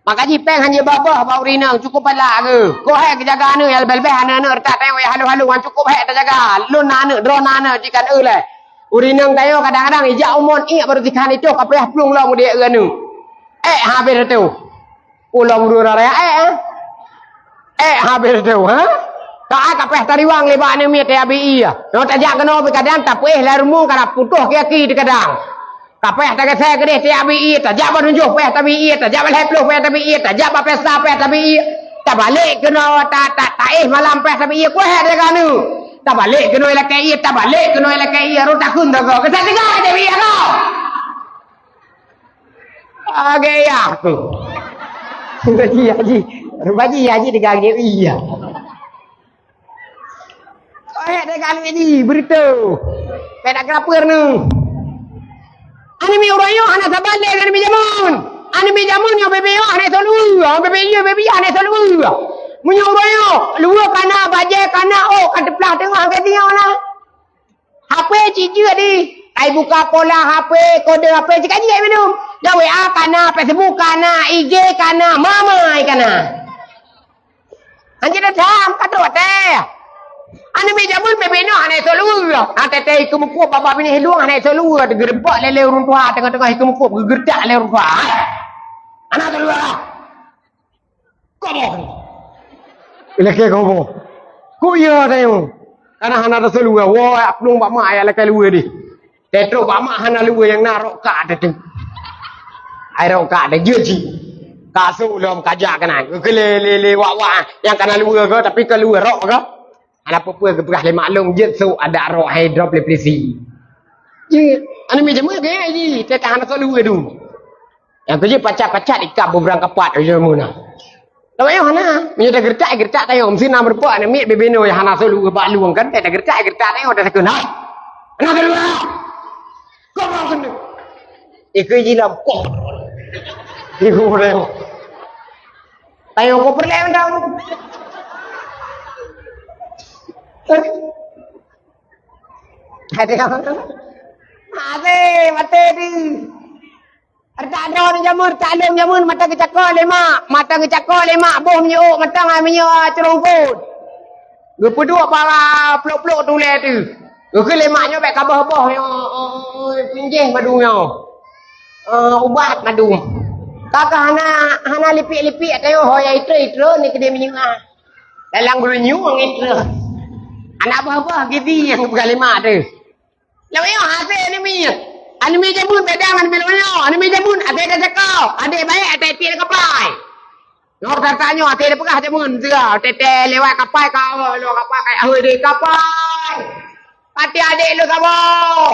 Maka jih péng han jeuet babah bak ureueng inong, cukup palak geuh. Kok hék geujaga aneuk, nyang leubeh-leubeh aneuk-aneuk reutak tanyoe nyang halo-halo nyan, cukup hék tajaga. Lôn na aneuk, droeneuh na aneuk, jih kan eu lé. Ureueng inong tanyoe kadang-kadang ijak u mon iék barô sikhan itôh ka payah plueng lom geudiek eu aneuk. Ék habéh teuh. Ulôn dua raya ék, ha? Ék habéh teuh, ha? Ka ai ka payah tariwang lé bak aneuk miet teuh abi ie. Nyoe tajak keunoe pih kadang tapeuéh lé rumoh ka na putôh kaki-kaki teuh kadang. Ka payah tagasée keudeh teuh abi ie, tajak bak meunyoe payah tabi ie, tajak bak lhée ploh payah tabi ie, tajak bak pesta payah tabi ie. Tabalek keunoe ta, ta, taéh malam payah tabi ie, kueh deh kanu. Tabalek keunoe lakée ie, tabalek keunoe lakée ie, rot takheun dagoe. Keusa teuga tabi ie kau. Agak ya aku. Haji, haji. Haji, haji dengan dia iya. Kau hek dengan ini berita. Kayak nak keraper ni. Ani mi orang yo anak saban deh, ani mi jamun. Ani mi jamun yang bebe yo anak solu, yang bebe yo bebe anak solu. Munyo orang yo, luar kana bajai kana oh kan teplah tengah ke dia lah. H P cit jeuet di. Ai buka pola H P, kode H P cit ka jeuet minum. Nya W A kana, Facebook kana, I G kana, mamai kana. Anjir dah tham ka tu teh. Anu mi jamun bebe noh anak solu. Ha teh teh ikeu mukub baba binéh lueng anak solu teugeureupak lé lé ureueng tuha teungoh-teungoh ikeu mukub geugeureutak lé ureueng tuha. Anak solu. Koboh. Lakée koboh. Ku iya tayong. Kana hana taseulue, woe plueng bak mak ayah lakée lue deh. Tetrok bak mak hana lue nyang na rok kak tetu. Ai rok kak deh jeuet jih. Ka su lom kajak kana. Keu lé lé lé wak wak nyang kana lue ke tapi ka lue rok ke. Hana peue-peue geupeugah lé mak lôn jeuet su adak rok hai drop lé polisi. Jeuet. Anu mi jameun ke ai jih, teuka hana solu adu. Nyang keujeuet pacak-pacak ikab beubrang kapat ujong meunan. Tawa nyoe hana, meunyoe tageureutak, geureutak tanyoe, meusi na meurumpok aneuk miet bebe nyoe hana solu bak lueng kan, tageureutak, geureutak tanyoe, taseukeu na. Hana solu. Kok mau keuneuk? Ikeu jilam koh. Ikeu tanyoe. Tanyoe ko peureulée mantong. Ada yang mati di. Retak droe ni jameun, retak leueng jameun, mata geucakok lé mak, mata geucakok lé mak, boh minyeuk, mata ngon minyeuk, ah, ceurongkot. Geupeuduek bak plok-plok tulée teuh. Geukheun lé mak nyoe bék kaboh-boh nyoe, pinjéh madu nyoe. Eh, ubat madu. Ka ka hana, hana lipiek-lipiek tanyoe ho ya itre-itre ni keudeh minyeuk ah. Dalam geulinyueng itre. Aneuk beuh-beuh gidi nyang peugah lima tu. Lawét nyoe hase aneuk miet. Aneuk miet jameun beda ngon aneuk miet lawét nyoe. Aneuk miet jameun hase tacakô. Adék baét hase tiek lé kapai. Nyoe that-that nyoe hase tapeugah jameun sigoe. Teuntèe lewat kapai ka, lewat kapai ka, ahôi di kapai. Pati adék lôn saboh.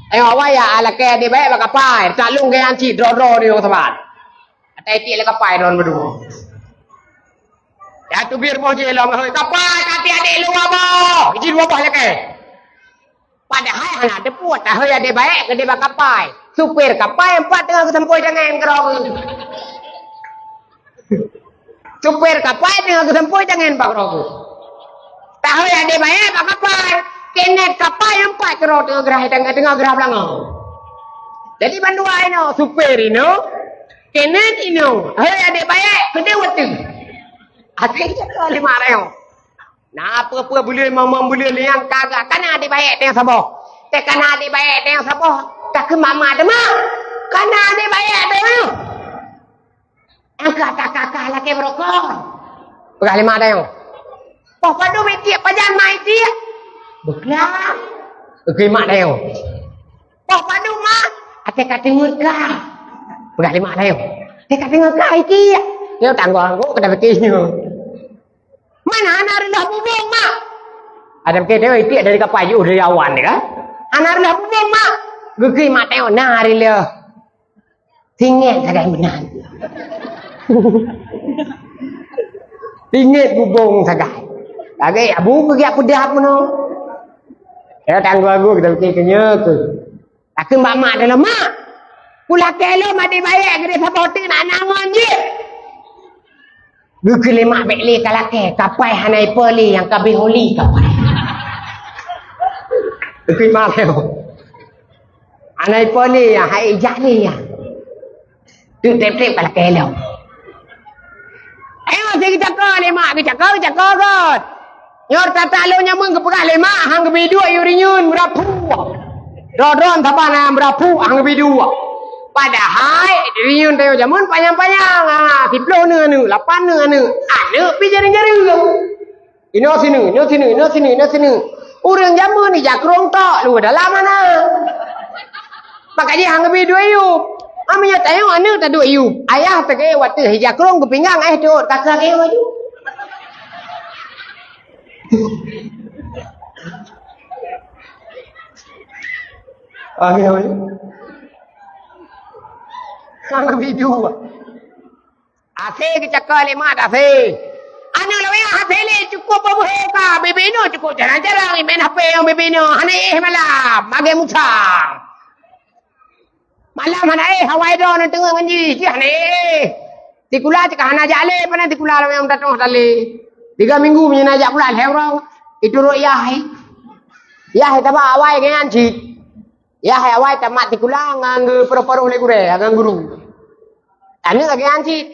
Ayo awai ya lakèe adék baét bak kapai. Taklông geuh nyan cit droe-droe nyoe saban. Hase tiek lé kapai droe meudua. Ya teubiet boh jih lom, "Hei, kapai, ka tiek adék lôn dua boh." Jih dua boh lakèe. Padahai hana teupeue, tahôi adék baét keudéh bak kapai. Supir kapai empat teungoh geusampôi tangen keudroe geuh. Supir kapai teungoh geusampôi tangen bak keudroe geuh. Tahôi adék baét bak kapai. Keuneuk kapai empat keudroe teungoh geurhah tangen, teungoh geurhah beulangong. Jadi bandua inoe, supir inoe, keuneuk inoe. Hei adék baét, keudéh watèe. Até jaka lima rayeuk. Na peue-peue buleuen mamang buleuen nyang ka gak kana adék baét nyang saboh. Teuh kana adék baét nyang saboh. Takheun mama teuma. Kana adék baét teuma. Angka takah-kah lakèe beurokon. Peugah lé mak dayong. Poh padum itiek pajan mak itiek. Beuklam. Peugah mak dayong. Poh padum mak. Até ka teungeut kah. Peugah lé mak dayong. Até ka teungeut kah itiek. Nyoe tanggong angguk keuda pike nyoe. Mana hana reuloh bubong, Mak? Ada mungkin tengok itiek dari kapai jiôh dari awan dia kan? Hana reuloh bubong, Mak. Geukheun mak tengok na reuloh. Singét sagai meunan. Singét bubong sagai. Sagai abu keu geujak peudap meunoe. Ya tanggung-tanggung kita bikin kenyeke. Takheun bak mak teuh lom, "Mak, pulakèe lom adék baét geudeh saboh teuk nak na ngon jih." Geukheun lé mak bèk lé ka lakèe, kapai hana ipo lé nyang ka beh oli kapai. Geukheun mak lé, "Hana ipo lé nyang hai ijak lé nyang." Teuk trép-trép ka lakèe lom. Ayo, si geucako lé mak, geucako, geucako kot. Nyoe tata lôn nyameung geupeugah lé mak, han geubi duek yue rinyueng meuraphu. Droe-droe saban nyang meuraphu han geubi duek. Padahai rinyueng tanyoe jameun panyang-panyang, ha, siploh neuh aneuk, lapan neuh aneuk. Aneuk pi jareueng-jareueng. Inoe sineuk, inoe sineuk, inoe sineuk, inoe sineuk. Ureueng jameun ija krông tok, luwah dalam hana. Maka jih han geubi duek yup. Meunyoe tanyoe aneuk taduek yup, ayah teuka watèe ija krông geupinggang, eh, teuôt ka keu lagèe nyoe laju. Lagèe nyoe laju. Han geubi duek. Asé geucaka lé mat asé. Aneuk lawét asé lé cukôp beuhe ka, bibinoe cukôp jarang-jarang imèn H P ngon bibinoe, hana éh malam, magée musang. Malam hana éh, awai droe ngon teungoh ngon jih, jih hana éh. Sikula cit ka hana jak lé, pane sikula lawét meutatong hana lé. Tiga minggu meunyoe na jak sikula lhèe uroe, iturot yah. Yah taba awai geuh nyan cit. Yah hai awai tamat sikula ngon geuparoh-paroh lé gurèe, ngon guru. Aneuk lagèe nyan cit.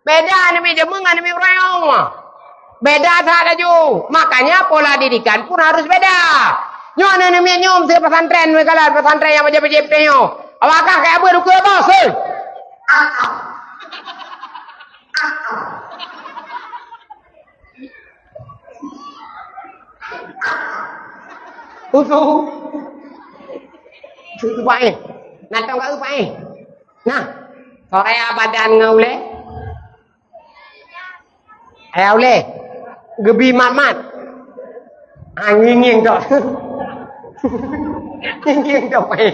Beda aneuk miet jameun ngon aneuk miet ureueng. Beda that laju. Makanya pola didikan pun harus beda. Nyoe aneuk miet nyoe meusti pesantren, meukalan pesantren nyang bajèe-bajèe putih nyoe. Awak kah kaya beuet ukeue bos, eh? Usu. Usu paéh. Nah, tong ka paéh. Nah, soe raya badan ngon ulèe? Raya ulèe. Geubi mat-mat. Ah, ngieng-ngieng tok. Ngieng-ngieng tok paéh.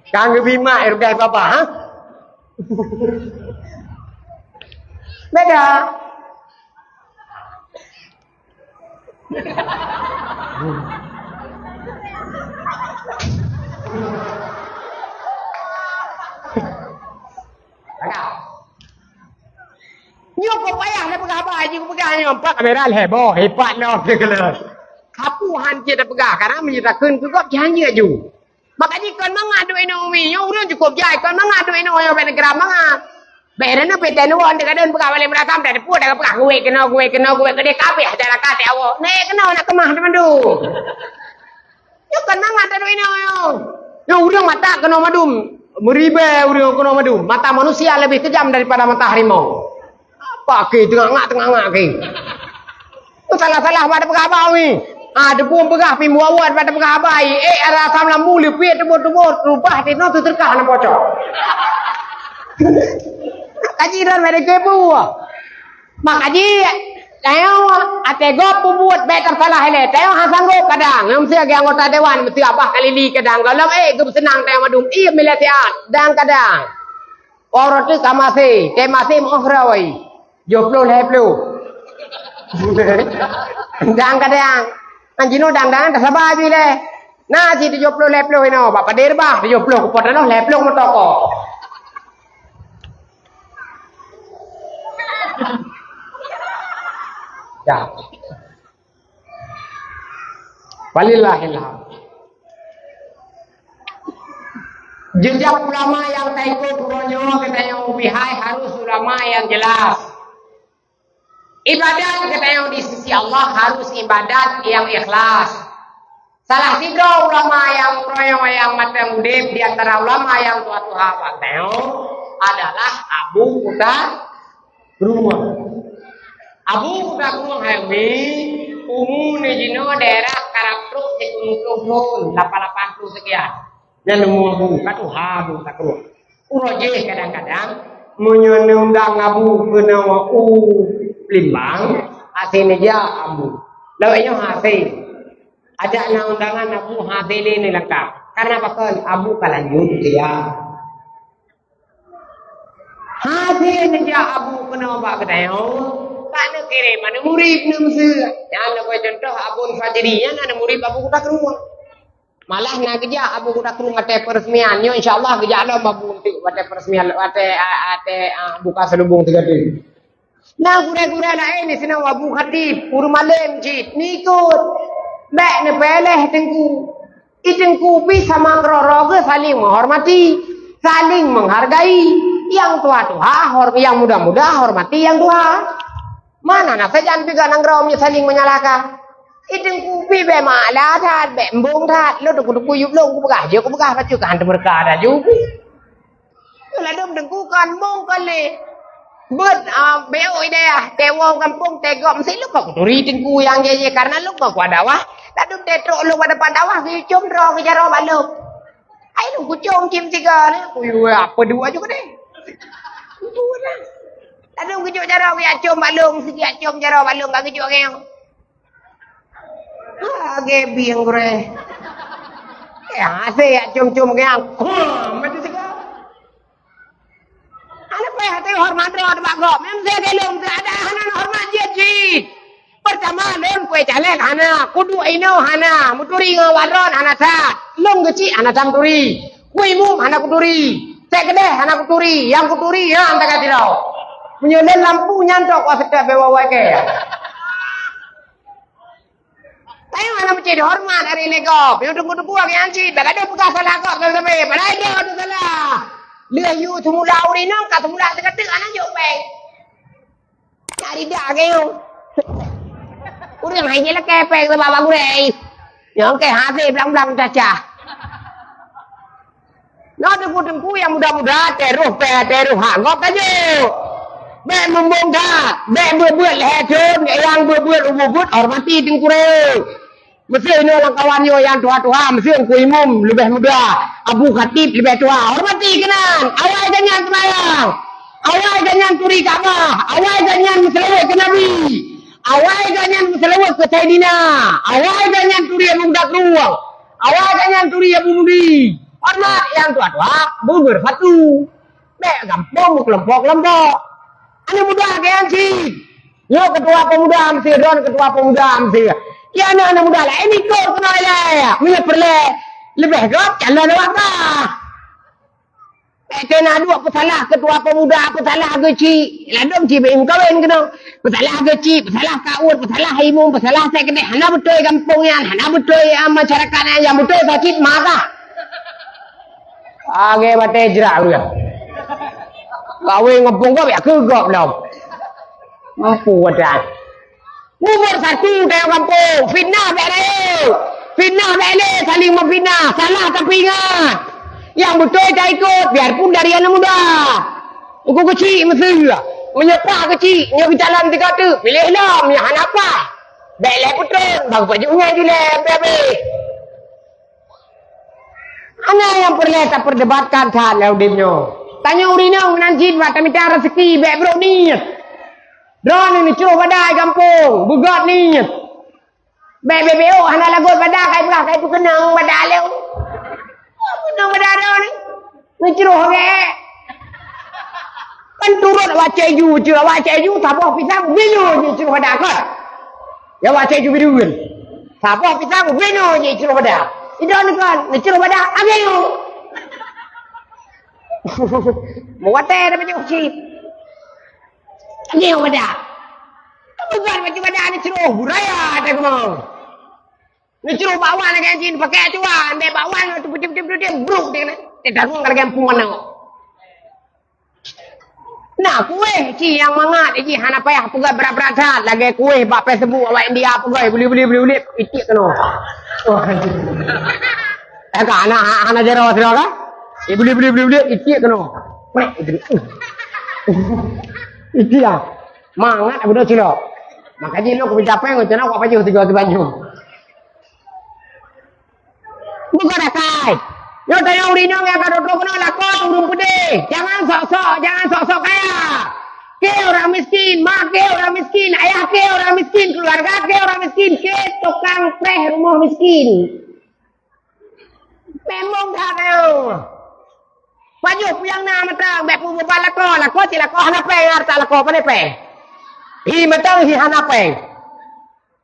Kan geubi mat, eh, rudai baba, ha? Beda. Nyoe keu payah na peugah haba, jih peugah nyoe empat kamera lhèe boh, ipat lom teukeuleuh. Kapu han cit tapeugah, karena meunyoe takheun keu gob, jih han jeuet ju. Maka jih kon mangat duek inong umi, nyoe ureueng cukôp jai, kon mangat duek inong nyoe bèk neugeura mangat. Bèk droeneuh pih teunuwon teugadon peugah balik meurasam, dak teupeue dak geupeugah geuwèt keunoe, geuwèt keunoe, geuwèt keudeh kabeh acara ka teuawök. Nèk keunoe na keumah teumandum. Nyoe kon mangat taduek inong nyoe. Nyoe ureueng mata keunoe mandum, meuribèe ureueng keunoe mandum. Mata manusia lebih kejam daripada mata harimau. Apa keu teungangak-teungangak keu? Tu salah-salah bak tapeugah haba, wi. Ha, deupue peugah pih buet-buet bak tapeugah haba, eh, ara asam lambung, leupie tuboh-tuboh, rubah tinoe teuteukah na bocor. Kaji ron bak deungoe bu. Mak kaji, tanyoe até gob peubuet bèk teusalah ilèe. Tanyoe han sanggob kadang. Nyoe meusti lagèe anggota dewan, meusti abah kalili kadang. Gohlom, eh, geupeuseunang tanyoe mandum. Iya, milée siat. Dang kadang. Orang tu ka maséh, teumaséh meu'oh roi. Jôh ploh lhèe ploh. Dang kadang. Kan jinoe dang-dang tasaba jih lé. Na cit tujoh ploh lhèe ploh inoe, bak padé reubah tujoh ploh keu po tanoh, lhèe ploh meutokoh. Ya. Walillahil hamd. Jejak ulama nyang taikot uroe nyoe geutanyoe ubé hai harus ulama nyang jelas. Ibadat geutanyoe di sisi Allah harus ibadat nyang ikhlas. Salah sidroe ulama nyang uroe nyoe nyang mantong udép di antara ulama nyang tuha-tuha bak tanyoe adalah Abu Kuta Krueng. Abu Kuta Krueng hai umi, umu jinoe daerah karab trok sikureueng ploh thon, lapan lapan ploh sekian. Nyan umu Abu, ka tuha Abu Kuta Krueng. Uroe jih kadang-kadang, meunyoe neundang Abu keunoe u Palembang, hase neujak Abu. Lawét nyoe hase. Ajak na undangan Abu hase lé neulangkah. Karena pakon Abu ka lanjut kuliah. Hase neujak Abu keunoe bak geutanyoe, ka neukirém aneuk murit neuh miseue. Nyan leubeh contoh Abon Fajri, nyan aneuk murit Abu Kuta Krueng. Malah na geujak Abu Kuta Krueng watèe peureuseumaian. Nyoe insya Allah geujak lom Abu untuk watèe peureuseumaian, watèe, a, watèe, a, buka selubung tiga tu. Na gurèe-gurèe laén di sinoe Abu Khatib, ureueng malém cit, neukot. Bèk neupeuéléh teungku. I teungku pih sama keudroe-droe geuh saling meuhormati, saling menghargai. Nyang tuha-tuha hor-, nyang muda-muda hormati nyang tuha. Mana na sajan piga nanggroe meunyoe saling menyalahkan. I teungku pih bèk meuala that, bèk embong that. Lôn teungku-teungku yub lôn kupeugah, jeuet kupeugah, bacut keu han teumeureuka laju pih. Ladôm teungku kon embong kon lé. Beuet, a, B O i dayah, teuwoe gampông, teugob meusi lôn ka kuturi teungku nyang jih-jih, karena lôn ka kuat dakwah. Ladôm teutrok lôn bak depan dakwah, geuyue com droe geujaroe bak lôn. Ai lôn kucom cim siga ni, kuyue apa dua juga deh. Ladôm geujok jaroe, geuyue com bak lôn, sigi com jaroe bak lôn, ka geujok ngeue. Ha, gebieng gurèe. Eh, hase jak com-com ngiang. Huh, mati siga. Hana payah teuhoreumat droe bak gob. Nyang saya gelong teu ada hana horeumat jih cit. Peurtama, lôn kué caleg hana, kuduek inoe hana, meuturi ngon awak droen hana that. Lôn geuchik hana that meuturi. Kué imum hana kuturi. Sèk keudeh hana kuturi. Nyang kuturi, nyan tagai sidroe. Meunyoe lôn lampu nyan tok, kuaseutôt bak wawai kèe. Tanyoe hana meucit horeumat ari lé gob. Nyoe teungku-teungku nyang cit, bak gadôh peugah salah gob sabe-sabe. Padahai gob teusalah. Lheueh yue teumula ureueng inong, ka teumula teuka teuk hana jok péng. Nyang rida keu nyoe. Ureueng hai jilakèe péng sabab bak gurèe. Nyoe kèe hase blang-blang cacah. Na teungku-teungku nyang muda-muda, teuroh pèng, teuroh hak gob ka jok. Bèk mumbong that, bèk beuet-beuet lhèe thon, nyang beuet-beuet u buet, hormati teungku ré. Meusé inoe lam kawan nyoe nyang tuha-tuha, meusé Teungku Imum leubeh muda, Abu Khatib leubeh tuha, hormati keunan. Awai gobnyan seumayang, awai gobnyan turi Ka'bah, awai gobnyan meuseulaweuet keu Nabi, awai gobnyan meuseulaweuet keu Saidina, awai gobnyan turi Abu Kuta Krueng, awai gobnyan turi Abu Mudi. Horeumat nyang tuha-tuha, beubeureubeuratu. Bèk gampông meukelompok-kelompok. Aneuk muda keu nyan cit. Nyoe keutua pemuda meusti, droen keutua pemuda meusti. Nyan aneuk muda laén ikot keunoe ilèe. Meunyoe peureulèe leubeh gob, calon awak kah. Bèk keu na duek peusalah keutua pemuda, peusalah geuchik. Ladôm cit bèk meukawen keunoe. Peusalah geuchik, peusalah kaôt, peusalah imum, peusalah sèk keudeh. Hana beutôi gampông nyan, hana beutôi, ah, masyarakat nyan, nyang beutôi sakét ma kah. Agé batèe jrak ureueng. Kawé ngon punggop, ya keu gob lom. Mampu wadah. Nomor satu dalam kampung, fitnah bèk rayeuk. Fitnah bèk lé, saling memfitnah. Salah tapi ingat. Nyang beutôi taikot, biarpun dari aneuk muda. Uku keuchik meuseue. Meunyoe pah keuchik, nyoe geujalan tiga teuk, piléh lom, nyang hana pah. Bèk lé putron, bang pajôh nyan ju lé, bèk, bèk. Hana nyang peureulèe tapeurdebatkan that lé udép nyoe. Tanyoe ureueng inong nan cit bak tamita raseuki, bèk brok niet. Droeneuh neucroh bada gampông, beugot niet. Bèk bèk-bèk hana lagot bada, kai peugah, kai peukeunong bada lé. Peukeunong bada droeneuh. Neucroh gèt. Kan turot awak Cik Ju, cit awak Cik Ju, saboh pisang, ubé nyoe jicroh bada kon. Ya awak Cik Ju Bidun. Saboh pisang, ubé nyoe jicroh bada. Idon kon, neucroh bada, abéh nyoe. Meuwatèe dah baca cit. Abéh nyoe bada. Bukan baca bada neucroh, buraya dah kemau. Neucroh bakwan lagèe jih, pakai acuan, bèk bakwan tu putih-putih, brok dia kena. Dia tarung lagèe empung manok. Na kueh cit nyang mangat jih hana payah peugah brat-brat that lagèe kueh bak Facebook awak India peugah beli-beli beli-beli itiek keunoe. Oh. Eh ka hana hana jaroe sidroe ka? Eh beli-beli beli-beli itiek keunoe. Itiek ah. Mangat aku dah cilok. Maka jih lôn kupica péng macam mana awak pajoh tiga tu banyu. Bukan akai. Nyoe tanyoe ureueng inong nyang ka trok-trok keunoe lakoe ureueng peudeh. Jangan sok-sok, jangan sok-sok kaya. Kèe ureueng miskin, ma kèe ureueng miskin, ayah kèe ureueng miskin, keuluwarga kèe ureueng miskin, kèe tukang preh rumoh miskin. Memang that tanyoe. Pajoh peue nyang na mantong, bèk peue beuban lakoe, lakoe cit lakoe hana péng, hareuta lakoe pane péng. Hi mantong hi hana péng.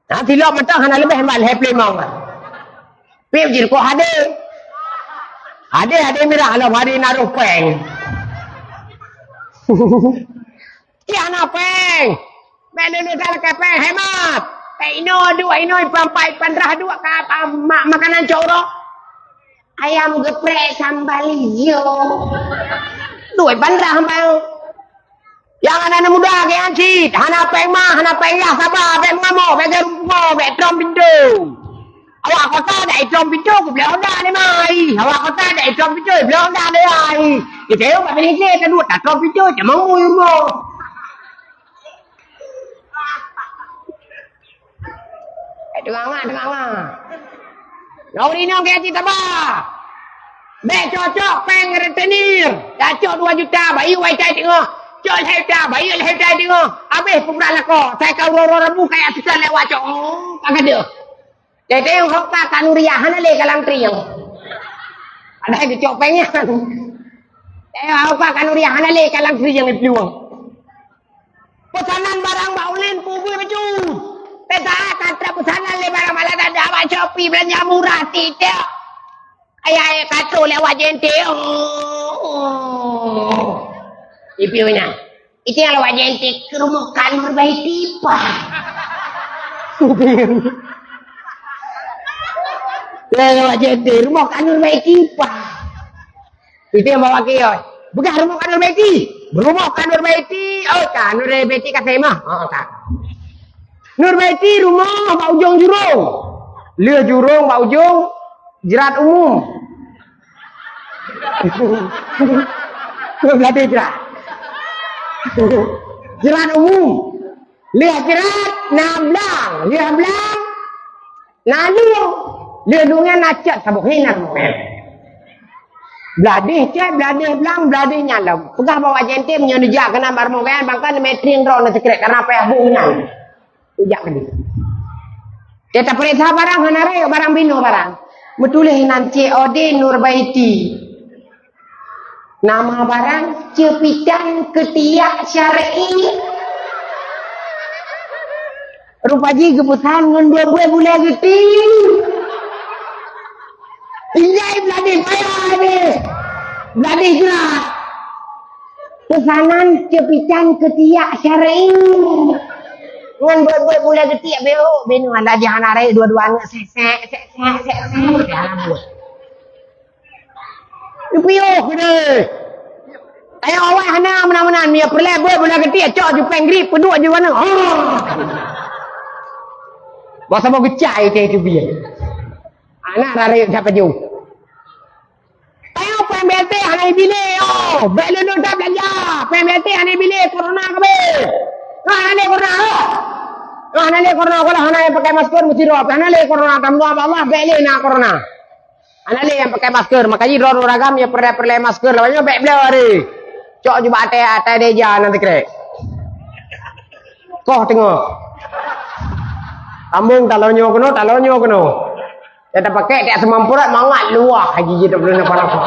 Nah, silop mantong hana leubeh ban lhèe peulimong. Pih jih kok hadé. Hadé, hadé mirah lom, hadé naroh péng. Cit hana péng. Bèk lôn that lakèe péng, hemat. Bèk inoe duek, inoe pampai pandrah duek ka, ka ma-, makanan cok uroe. Ayam geprek sambal hijau. Duek pandrah bang. Nyang aneuk muda geuh nyan cit, hana péng ma, hana péng yah saba, bèk meugamok, bèk garung pungo, bèk trom pintoe. Awak kota dak itrom pintoe, geubloe honda lé mai. Awak kota dak itrom pintoe, geubloe honda lé mai. Kita yuk bak P D C, taduek, tatrom pintoe, tamong u rumoh. Eh, teungang ah, teungang ah. Ngon inong keu cit saba. Bèk cok-cok péng rentenir. Dak cok dua juta, bayeue wai cai teungoh. Cok lhèe juta, bayeue lhèe juta teungoh. Habéh peubrat lakoe. Sai ka uroe-uroe Rabu kaya seukan lewat cok. Oh, ka gadoh. Teuntèe hok ka Kanuriah hana lé kalang trieng. Padahai geucok péng nyan. Teuntèe hok ka Kanuriah hana lé kalang trieng iplueng. Peusanan barang bak online peue-peue bacut. Peusanan ka trok peusanan lé barang malah dak ada bak Shopee beulanja murah titek. Ayah-ayah katrok lewat jente. Oh. Ipieu nyan. Itu yang lewat jente ke rumah Kanur Baiti pah. Lewat jente rumah Kanur Baiti pah. Itu yang bawa kios. Peugah rumoh Kanur Baiti. Rumoh Kanur Baiti. Oh, ka Nur Baiti ka seumah. Oh, ka. Nur Baiti rumoh bak ujong jurong. Lheueh jurong bak ujong jrat umum. Beladeh jrat. Jrat umum. Lheueh jrat na blang. Lheueh blang na lueng. Lheueh lueng nyan na cot saboh hinan. Beladeh cot, beladeh blang, beladeh nyan lom. Peugah bak wak jente meunyoe neujak keunan bak rumoh gobnyan, bang kan neumeutring droeneuh sikrék, karena payah bong nyan. Neujak keunan. Dia tapeuriksa barang, hana rayeuk barang binoe barang. Meutuléh nan C O D Nurbaiti. Nama barang Cepitan Ketiak Syar'i. Rupa jih geupeusan ngon buet-buet bulèe geuti. Tinggai beladih payah deh. Beladih gerak. Peusanan Cepitan Ketiak Syar'i. Ngon buet-buet bulèe geuti abéh, binoe anda jihan aré dua-dua aneuk sek-sek, sek-sek, sek-sek. Ya, buet. Piôh deh. Ayah awak hana meunan-meunan, mie peureulèe buet, buet geuti, cok ju péng grip, peuduek ju aneuk. Oh. Bak saboh geucai teh tu biar. Anak rare siapa ju? Ayah péng B T hana ibilé, oh. Bèk lôn-lôn that beulanja. Péng B T hana ibilé, corona keubeue. Hana lé corona, oh. Ah, hana lé corona, kalau hana nyang pakai masker meusidroe, hana lé corona, tambah bak Allah, bèk lé na corona. Hana lé nyang pakai masker, makajih droe-droe agam nyang peureulèe-peureulèe masker, lawan nyoe bèk bloe hari. Cok jubah até, até dèja nan sikrek. Koh teungoh. Sambông talon nyoe keunoe, talon nyoe keunoe. Nyang tapakék tiak seumampurat mangat luwah haji jih tapeuleueh nafah-nafah.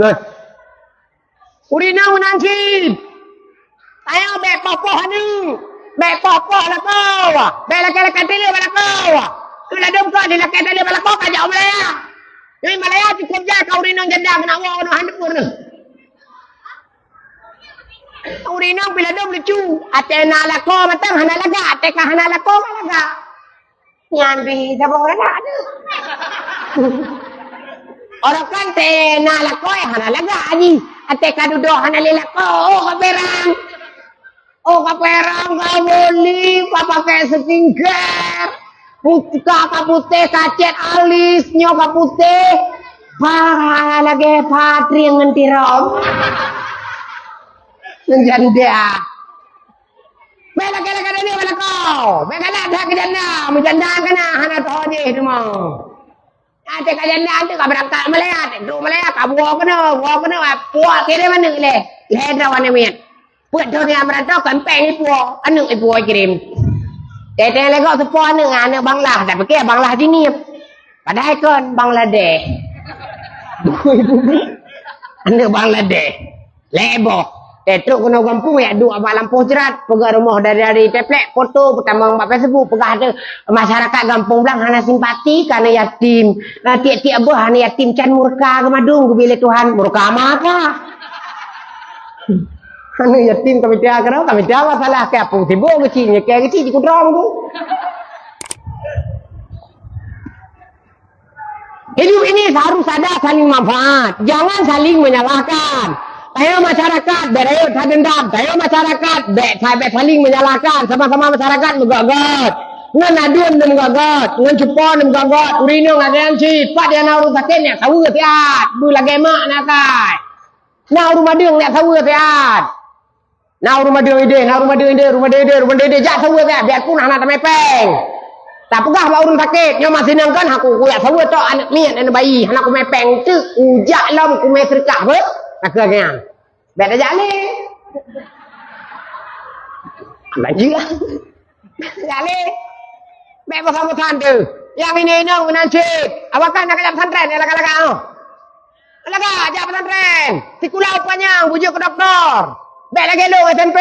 Nah. Ureueng inong meunan cit. Tanyoe bèk poh-poh aneuk, bèk poh-poh lakoe, bèk lakèe-lakèe teuleue bak lakoe. Keu ladôm kon dilakèe teuleue bak lakoe ka jak u Malaya. Nyoe Malaya cukôp jai ka ureueng inong janda keuneuk woe keunoe hana peureulèe. Ureueng inong pih ladôm lucu, até na lakoe mantong hana lagak, até ka hana lakoe ka lagak. Nyan pih saboh galak tu. Orang kan tena lakoe hana lagak jih. Até ka dudoe hana lé lakoe. Oh, ka perang. Oh, ka perang, ka boli, ka pakai skincare. Put-, ka, ka putéh, ka cèt alis, nyoe ka putéh. Bah, lagèe Patri ngon Tirom. Janda. Bèk lakèe-lakèe teuleue bak lakoe. Bèk galak that keu janda. Meujanda kana hana teuho jih teuma. Até ka janda tu ka beurangkat Malaya, trôk Malaya ka buwoe keunoe, buwoe keunoe, puak kirém aneuk lé. Lhèe droe aneuk miet. Peuet thôn nyang meurantau, kampéng ipuwoe, aneuk ipuwoe kirém. Teuntèe lé gob teupo aneuk, aneuk Bangla, tapiké Bangla sini. Padahai kon Bangladesh. Aneuk Bangladesh. Lhèe boh. Teutrôk keunoe gampông, jak duek bak lampôh jrat, peugah rumoh dari-dari teplek, foto peutamong bak Facebook, peugah tu masyarakat gampông blang hana simpati keu aneuk yatim. Nah, tiep-tiep boh aneuk yatim can murka geumadum geubi lé Tuhan. Murka ma ka? Aneuk yatim ka mita keudroe, ka mita masalah keu apui sibuk geuchik, nyeukée geuchik jikudrong tu. Hidup ini harus ada saling manfaat, jangan saling menyalahkan. Tanyoe masyarakat, bèk rayeuk that dendam. Tanyoe masyarakat, bèk sa-, bèk saling menyalahkan. Sama-sama masyarakat meugöt-göt. Ngon ladôm neumeugöt-göt, ngon cupo neumeugöt-göt. Ureueng inong ada nyang cit, pat nyang na ureueng sakét, nyak saweue siat. Beu lagèe mak na kai. Na ureueng madeueng, nyak saweue siat. Na ureueng madeueng idéh, na ureueng madeueng idéh, ureueng madeueng idéh, ureueng madeueng idéh, jak saweue siat, biarpun hana tamè péng. Tapeugah bak ureueng sakét, nyoe masih nang kan, aku kujak saweue tok aneuk miet, aneuk bayi, hana kumè péng teuk, kujak lom kumè seudeukah beuh, takheun nyan. Bèk tajak lé. Banjir. Lé. Bèk bosan-bosan tu. Nyang inong-inong meunan cit. Awak kan na kajak pesantren, nyang lagak-lagak tu. Lagak jak pesantren. Sikula upanyang, bujuk keu doktor. Bèk lagèe lôn S M P.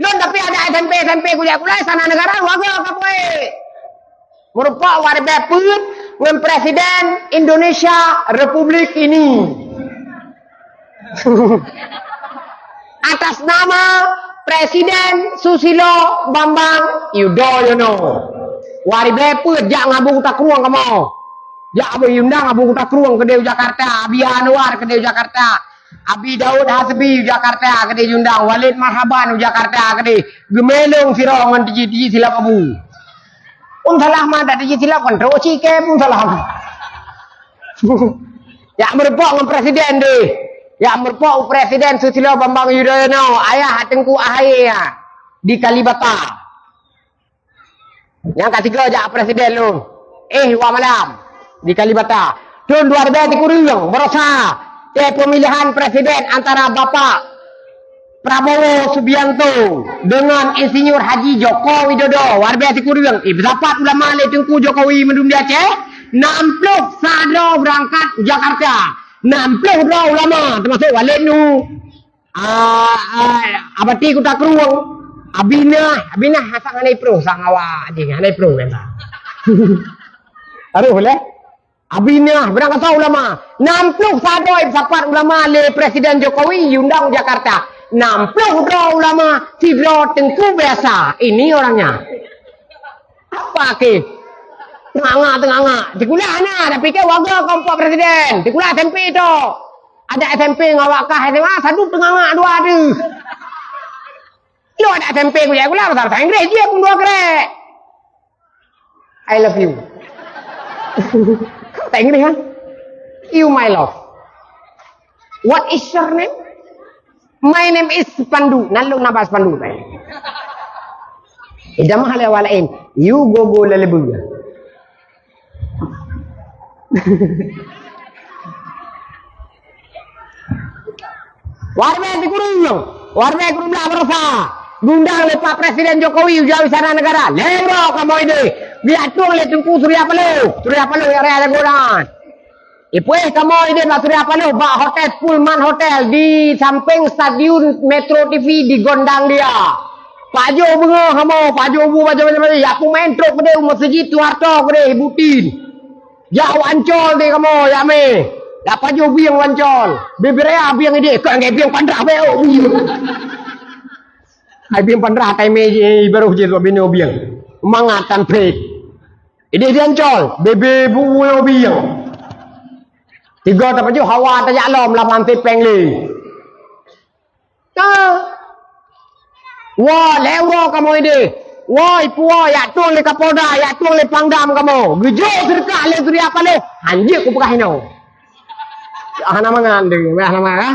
Lôn tapi adak S M P, S M P kujak sikula, istana negara, warga kapuai. Meureumpok waribèe peuet ngon Presiden Indonesia Republik ini. Atas nama Presiden Susilo Bambang Yudhoyono. Waribèe peuet jak ngon Abu Kuta Krueng kamoe. Jak Abu Yundang Abu Kuta Krueng keudéh u Jakarta, Abi Anwar keudéh u Jakarta, Abi Daud Hasbi u Jakarta keudéh Yundang, Walid Marhaban u Jakarta keudéh. Geumè lôn sidroe ngon tiji-tiji silop Abu. Pun salah ma, dak tiji silop kan trôk cike pun salah. Jak meureumpok ngon presiden deh. Jak meureumpok u Presiden Susilo Bambang Yudhoyono, ayah Teungku Ahaye nyan, di Kalibata. Nyang katiga jak presiden lôn. Eh, wah malam di Kalibata. Thôn dua ribèe sikureueng, barosa, teuh pemilihan presiden antara Bapak Prabowo Subianto dengan Insinyur Haji Joko Widodo, waribèe sikureueng. Eh, beurapa ulama lé Teungku Jokowi meudum di Aceh? Nam ploh sa droe beurangkat u Jakarta. Nam ploh droe ulama, teumasôk Walid Nu, ah, ah, Abati Kuta Krueng, Abinah, Abinah asai hana iproh sang awak jih, hana iproh kata. Taroh lé. Abinah, beurangkat ulama. Nam ploh sa droe sapat ulama lé Presiden Jokowi yundang Jakarta. Nam ploh droe ulama, sidroe teungku biasa. Ini orangnya. Apa ke? Teungangak, teungangak. Sikula hana, tapi ke warga kompok presiden. Sikula S M P tu. Ada S M P ngon awak kah S M A, sadu teungangak dua tu. Lo ada S M P ku jak sikula, bahasa Inggris je pun dua kerek. I love you. Bahasa Inggris kan? You my love. What is your name? My name is Pandu. Nan lôn nama Pandu, eh. Ijamah lé awak laén. You go go lé leubeh. Warbe dikurung. Warbe kurung lah berusaha. Diundang lé Pak Presiden Jokowi uji istana negara. Lewat kamoe deh. Biar tuang lé Tengku Surya Paloh. Surya Paloh ya raya lagu dan. Ipuéh kamoe idéh bak Surya Paloh, bak hotel Pullman Hotel di sampéng Stadion Metro T V di Gondang dia. Pajoh beungoh kamoe, pajoh bu macam-macam, ya peumain trok keudéh u Masjid Soeharto keudéh, Ibu Tin. Jak u Ancol deh kamoe, ya mé. Dak pajoh bieng u Ancol. Bibiraya bieng idéh, keu ngai bieng pandrah beu. Hai bieng pandrah tai mé baroh jih tu binoe bieng. Mangat tan phet. Idéh di Ancol, bebe bu uyo bieng. Tiga tapajoh hawa tajak lom lam hanté péng lé. Ka. Wah, lé uroe kamoe idéh. Wah, ipuwoe, yak tueng lé Kapolda, yak tueng lé Pangdam kamoe. Geujok seudeukah lé Surya Paloh. Hanjeuet kupeugah inoe. Hana mangat deh, hana mangat, ha?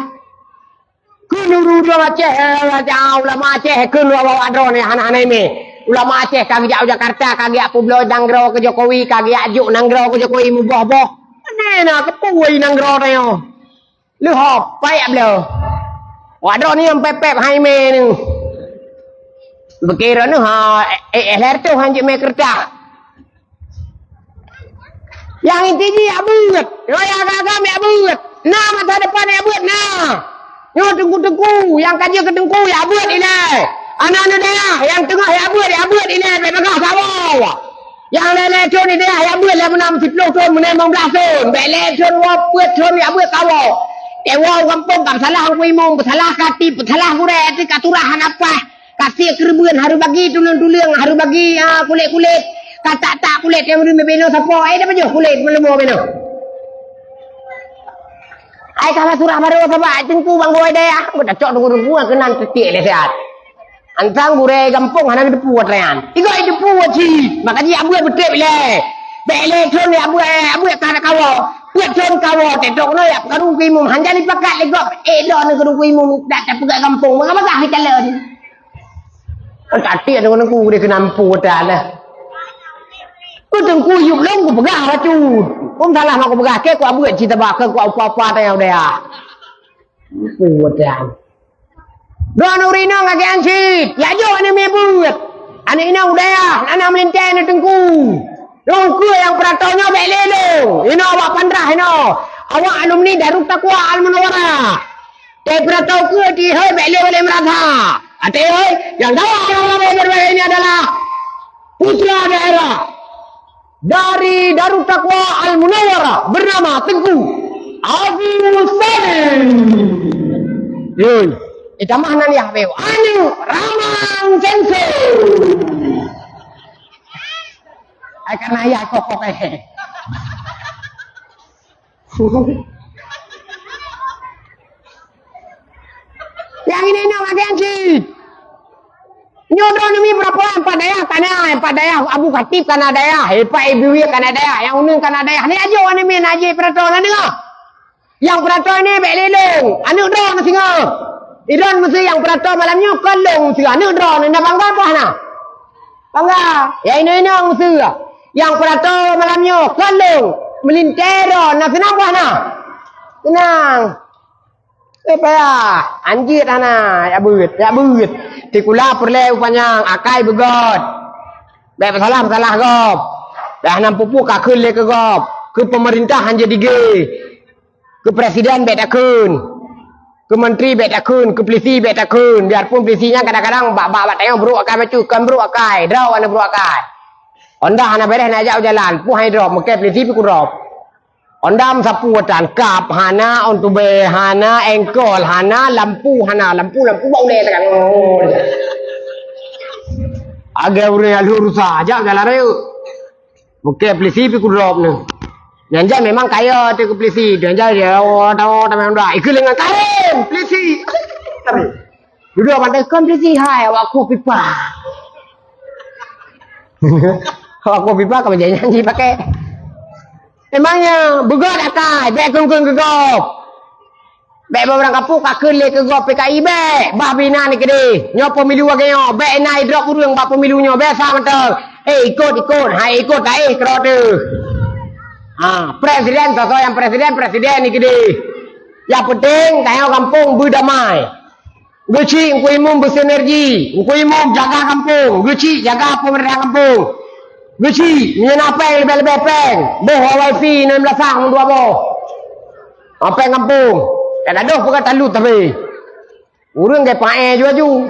Kheun ureueng Aceh, eh, ulama Aceh, kheun awak-awak droeneuh hana-hana imé. Ulama Aceh ka geujak u Jakarta, ka geujak peubloe nanggroe keu Jokowi, ka geujak juk nanggroe keu Jokowi muboh-boh. Pane na keupeue nanggroe tanyoe? Leuhop, payah bloe. Awak droeneuh nyang pép-pép hai imé nyoe. Beukira neuh, ha, eh, eh, lhèe reutôh hanjeuet mé keureutah. Nyang inti jih yak beuet. Nyoe nyang agam-agam yak beuet. Na masa depan yak beuet na. Nyoe teungku-teungku nyang ka jeuet keu teungku yak beuet ilèe. Aneuk-aneuk dayah nyang teungoh yak beuet, yak beuet ilèe bèk bagaih sawoe. Nyang lhèe-lhèe thôn di dayah yak beuet lhèe meunan siploh thôn, meunan limong blah thôn. Bèk lhèe thôn woe peuet thôn yak beuet sawoe. Teuwoe u gampông ka peusalah teungku imum, peusalah khatib, peusalah gurèe, até ka turah hana paih. Ka sie keureubeuen harôh bagi tuleueng-tuleueng, harôh bagi, ah, kulét-kulét. Ka tak-tak kulét nyang ureueng binoe sapo, eh, dak pajoh kulét meuleumo binoe. Ai ka surah baroe sabab ai teungku bang gurèe dayah, beutacok teungku-teungku keunan teutiek lé siat. Antang gurèe gampông hana geuteupeue atra nyan. Igoe iteupeue cit, maka jih abeuet beutép ilèe. Bèk lé thôn lé abeuet, eh, abeuet ka kawoe. Peuet thôn kawoe, teutok keunoe yak peukaru keu imum, han jadi pakat lé gob. Eh, lôn keukaru keu imum, dak tapeugah gampông, maka bagah geucalon. Kan até deungon aku deh keunan pu dah lah. Ku teungku yup lôn kupeugah bacut. Kum salah mak kupeugah ke ku abeuet cit tabah ke ku apa-apa tayau dayah. Pu dah. Droeneuh ureueng inong lagèe nyan cit. Ya jok aneuk miet beuet. Aneuk inong dayah, aneuk meulintèe aneuk teungku. Lôn keu nyang peurato nyoe bèk lé lôn. Inoe awak Pandrah inoe. Awak alumni Darut Taqwa Al Munawwarah. Teupeurato keu di hai bèk lé oleh merasa. Até hai, nyang dawa nyang ramai berbahaya ini adalah putra daerah dari Darut Taqwa Al Munawwarah bernama Teungku Abu Salim. Yoi, itamah nan yah beu. Anu Ramang Senso. Ai kana yah kokok eh. Nyang ini nyang lagèe nyan cit. Nyoe droeneuh mi beurapa empat dayah kana, empat dayah Abu Khatib kana dayah, eh, Pak Ibu kana dayah, nyang uneun kana dayah. Ni ajoh aneuk miet na jih peurato na deungoe. Nyang peurato ini bèk lé lôn, aneuk droeneuh singoh. Idroeneuh meuseu nyang peurato malam nyoe kon lôn meuseu aneuk droeneuh na bangga bah na. Bangga, ya inong-inong meuseu. Nyang peurato malam nyoe kon lôn, meulintèe droeneuh na seunang bah na. Seunang. Eh, payah. Anjeuet hana, yak beuet, yak beuet. Sikula peureulèe upanyang, akai beugöt. Bèk peusalah-peusalah gob. Bèk hana peue-peue ka kheun lé keu gob. Keu peumeurintah han jeuet digé. Keu presiden bèk takheun. Keu menteri bèk takheun, keu pelisi bèk takheun. Biarpun pelisi nyan kadang-kadang bak, bak, bak tayong brôk akai bacut, kon brôk akai, droe hana brôk akai. Honda hana bèrèh na jak u jalan, peue hai drop, meuke pelisi pih kudrop. Honda meusapeue tan, kap hana, on tube hana, engkol hana, lampu hana, lampu, lampu bak ulèe teuk. Agak ureueng nyang lheueh rusa, jak jalan rayeuk. Meuke pelisi pih kudrop nyoe. Nyan jan memang kaya teuh keu pelisi. Nyan jan dia, oh, tahu, tahu, tahu, ikeu lengan kain, pelisi. Dudoe pantai kon pelisi hai, awak kueh pipa. Awak kueh pipa ka bajèe nyan jipakai. Memangnya beugöt akai, bèk kheun-kheun keu gob. Bèk boh barang kapeue ka kheun lé keu gob P K I bèk. Bah bina ni keudéh. Nyoe pemilu lagèe nyoe. Bèk na idrop ureueng bak pemilu nyoe. Biasa mantong. Eh, ikot, ikot. Hai ikot, taéh keudroe teuh. Ha, presiden, soe-soe nyang presiden, presiden ni keudéh. Nyang penting, tanyoe gampông beudamai. Geuchik Teungku Imum beusinergi. Teungku Imum jaga gampông. Geuchik jaga pemerintah gampông. Geuchik, meunyoe na péng leubeh-leubeh péng. Boh wifi ngon meulasah ngon dua boh. Ha, péng gampông. Dan adoh peugah talut tapi. Ureueng geupaéh ju-aju.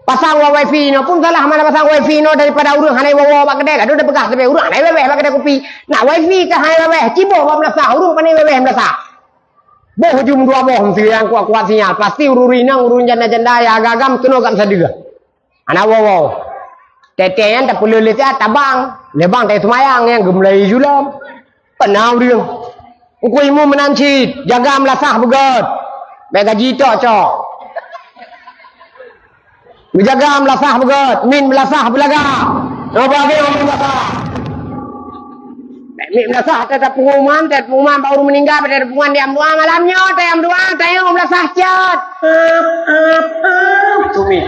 Pasang wifi nyoe pun salah mana pasang wifi nyoe daripada ureueng hana woe-woe bak keudè. Adoh dah peugah tapi ureueng hana wèh-wèh bak keudè kupi. Nak wifi ka hana wèh-wèh. Ciboh bak meulasah. Ureueng pane wèh-wèh meulasah. Boh jum dua boh meusiang kuat-kuat sinyal. Pasti ureueng inong, ureueng janda-janda nyang agam keunoe gam sadeue. Hana woe-woe. Tètè nyan tapeuleueh lé siat tabang. Lé bang tai seumayang nyang geumulai julom. Peuna ureueng. Teungku Imum meunan cit, jaga meulasah beugèt. Bèk gaji tok cok. Beujaga meulasah beugèt, min meulasah beulagak. Nyoe bagi ureueng meulasah. Bèk mit meulasah, teuh pengumuman, teuh pengumuman bak ureueng meuninggai, teuh pengumuman di am doa malam nyoe, teuh am doa, teuh meulasah cot. Tumiet.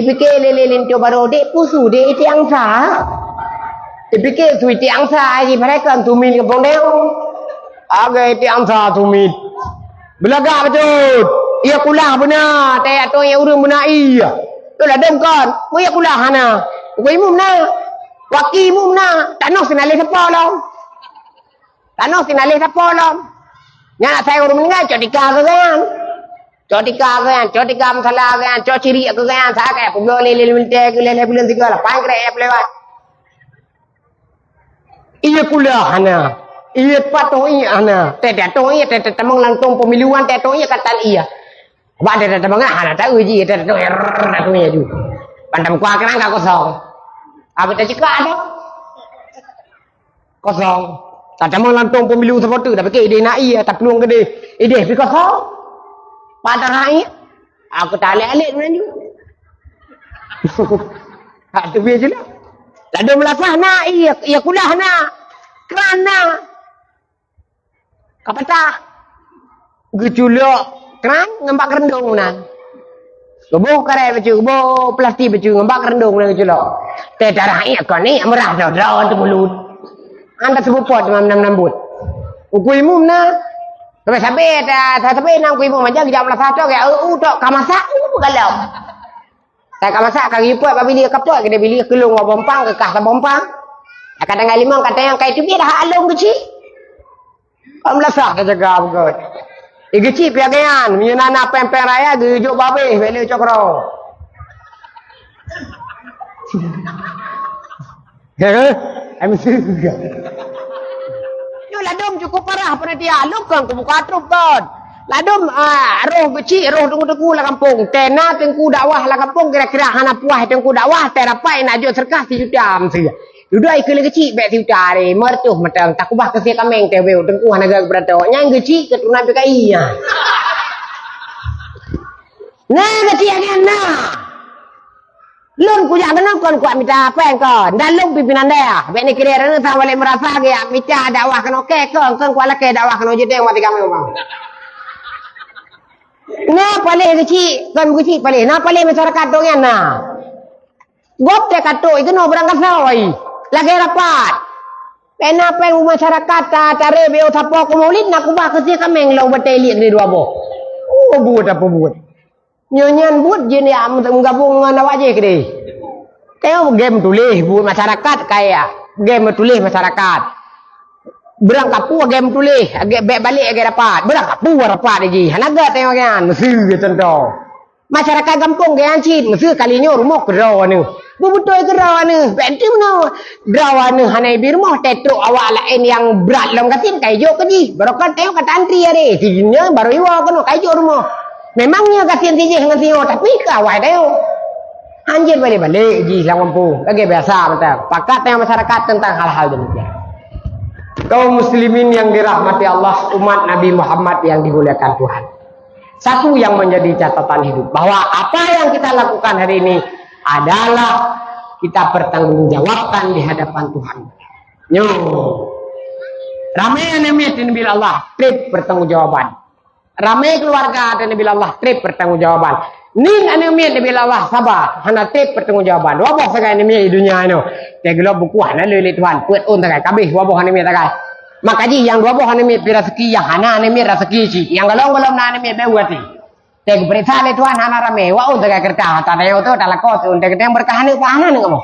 Ipike lé-lé linto barô dek pusu dek itiang sa. Ipike su itiang sa ji mereka tumiet ke pondeu. Aga itiang sa tumiet. Beulagak beutôi. Iya kulah beuna, teuh atong iya ureueng beuna iya. Tu ladom kon. Mu iya kulah hana. Ku imum na. Waki imum na. Tanoh sinaleh sapo lom. Tanoh sinaleh sapo lom. Nyan asai ureueng meuninggai cok tika keu gobnyan. Cok tika keu gobnyan, cok tika meusala keu gobnyan, cok cirik keu gobnyan, sakai peuglok lé lé lé keu lé lé buleuen sigoe lapan krek ya peulewat. Iya kulah hana. Iya patoh iya hana. Teuh tatoh iya teuh tamong lantong pemiluan teuh tatoh iya katal iya. Bak teuh tatoh mangat hana taeu ji teuh tatoh iya rrrr tatoh iya ju. Bantam kuah keurang ka kosong. Apa teuh cekak ada? Kosong. Tatamong lantong pemilu sabotu dah pikir ideh na iya taplueng keudeh. Ideh pi kosong. Patah hai. Aku tak alek-alek dengan ju. Hak tu biar je lah. Ladom meulasah na, iya, iya kulah na. Keran na. Kapatah. Geuculok keran ngon bak keurendong nan. Geuboh karét bacut, geuboh plastik bacut ngon bak keurendong nan geuculok. Teuh darah iek kon iek meurah droe-droe teumulut. Anda seupôt teuma nam-nam buet. Teungku imum na. Sabe-sabe ta sabe na teungku imum aja geujak meulasah tok ya eu tok ka masak ni bukan lom. Ka masak ka geupeuet bak bilik ka peuet keudeh bilik keulong bak bompang keukah sa bompang. Kadang limong kata nyang kai teubiet dah along keuchik. Ka meulasah tajaga beugöt. Igeuchik piagaian, meunyoe na na péng-péng raya geujok babeh bèk lé cok keudroe. He? Em seuga. Nyoe ladom cukup parah peunatia, lôn kon kubuka trok kon. Ladom ah, roh geuchik, roh teungku-teungku lam gampông. Tena teungku dakwah lam gampông kira-kira hana puas teungku dakwah, terapai nak jok seudeukah sijuta meusia. Dudoe keu lé geuchik bèk siuta re, meureutoh mantong, takubah keu sie kaméng teuh beu, teungku hana gak beurato. Nyang geuchik keuturonan P K I nyan. Na geuchik nyan na. Lôn kujak keunoe kon kuat mita péng kon, dan lôn pimpinan dayah. Bèk ni kira reuneuh sang walek meurasa geuyak mita dakwah keunoe kèe kon, kon kuat lakèe dakwah keunoe jiteng mati kaméng bang. Na paléh geuchik, kon geuchik paléh, na paléh masyarakat dong nyan na. Gob teuh ka trok keunoe beurangkasoe, lagèe rapat. Pena péng u masyarakat ta taré beu sapo keu Maulid na kubah keu sie kaméng lom batèe liek keudeh dua boh. Oh, buet apa buet. Nyoe nyan buet jih ni meugabong ngon awak jih keudeh. Tengok game tuléh buet masyarakat kaya. Game tuléh masyarakat. Beurangkapeue game tuléh, agak bèk balek agak rapat. Beurangkapeue rapat jih. Hana gèt tengok nyan, meusu contoh. Masyarakat gampông geuyan cit, meuseu kali nyoe rumoh keudroe neuh. Beubeutôi keudroe neuh, bèk ti meunoe. Droe neuh hana ibi rumoh, teutrok awak laén nyang brat lom gasien ka ijok keu jih. Barokon teuh ka ta antri adé, si nyoe barô iwoe keunoe ka ijok rumoh. Memang nyoe gasien si jih ngon si nyoe, tapi keu awai teuh. Hanjeuet balek-balek jih lam gampông, lagèe biasa mantong. Pakat nyang masyarakat teuntang hal-hal demikian. Kaum muslimin yang dirahmati Allah, umat Nabi Muhammad yang dimuliakan Tuhan. Satu yang menjadi catatan hidup, bahwa apa yang kita lakukan hari ini adalah kita pertanggungjawabkan di hadapan Tuhan. Nyoe. Ramé aneuk miet di neubila Allah, trép pertanggungjawaban. Ramé keuluwarga teuh neubi lé Allah treb peutanggong jawaban. Nyan aneuk miet neubi lé Allah saba, hana treb peutanggong jawaban. Dua boh sagai aneuk miet di dunia nyoe. Teuh geulop buku hana le lé Tuhan, peuet ôn sagai kabeh dua boh aneuk miet sagai. Maka jih nyang dua boh aneuk miet pih raseuki, nyang hana aneuk miet raseuki cit. Nyang gohlom-gohlom na aneuk miet beu até. Teuh geupeuriksa lé Tuhan hana ramé, wak ôn sagai keureutah, ata tanyoe teuh talakoe teuh, teuh geutanyoe beureukat aneuk, pah hana aneuk kamoe.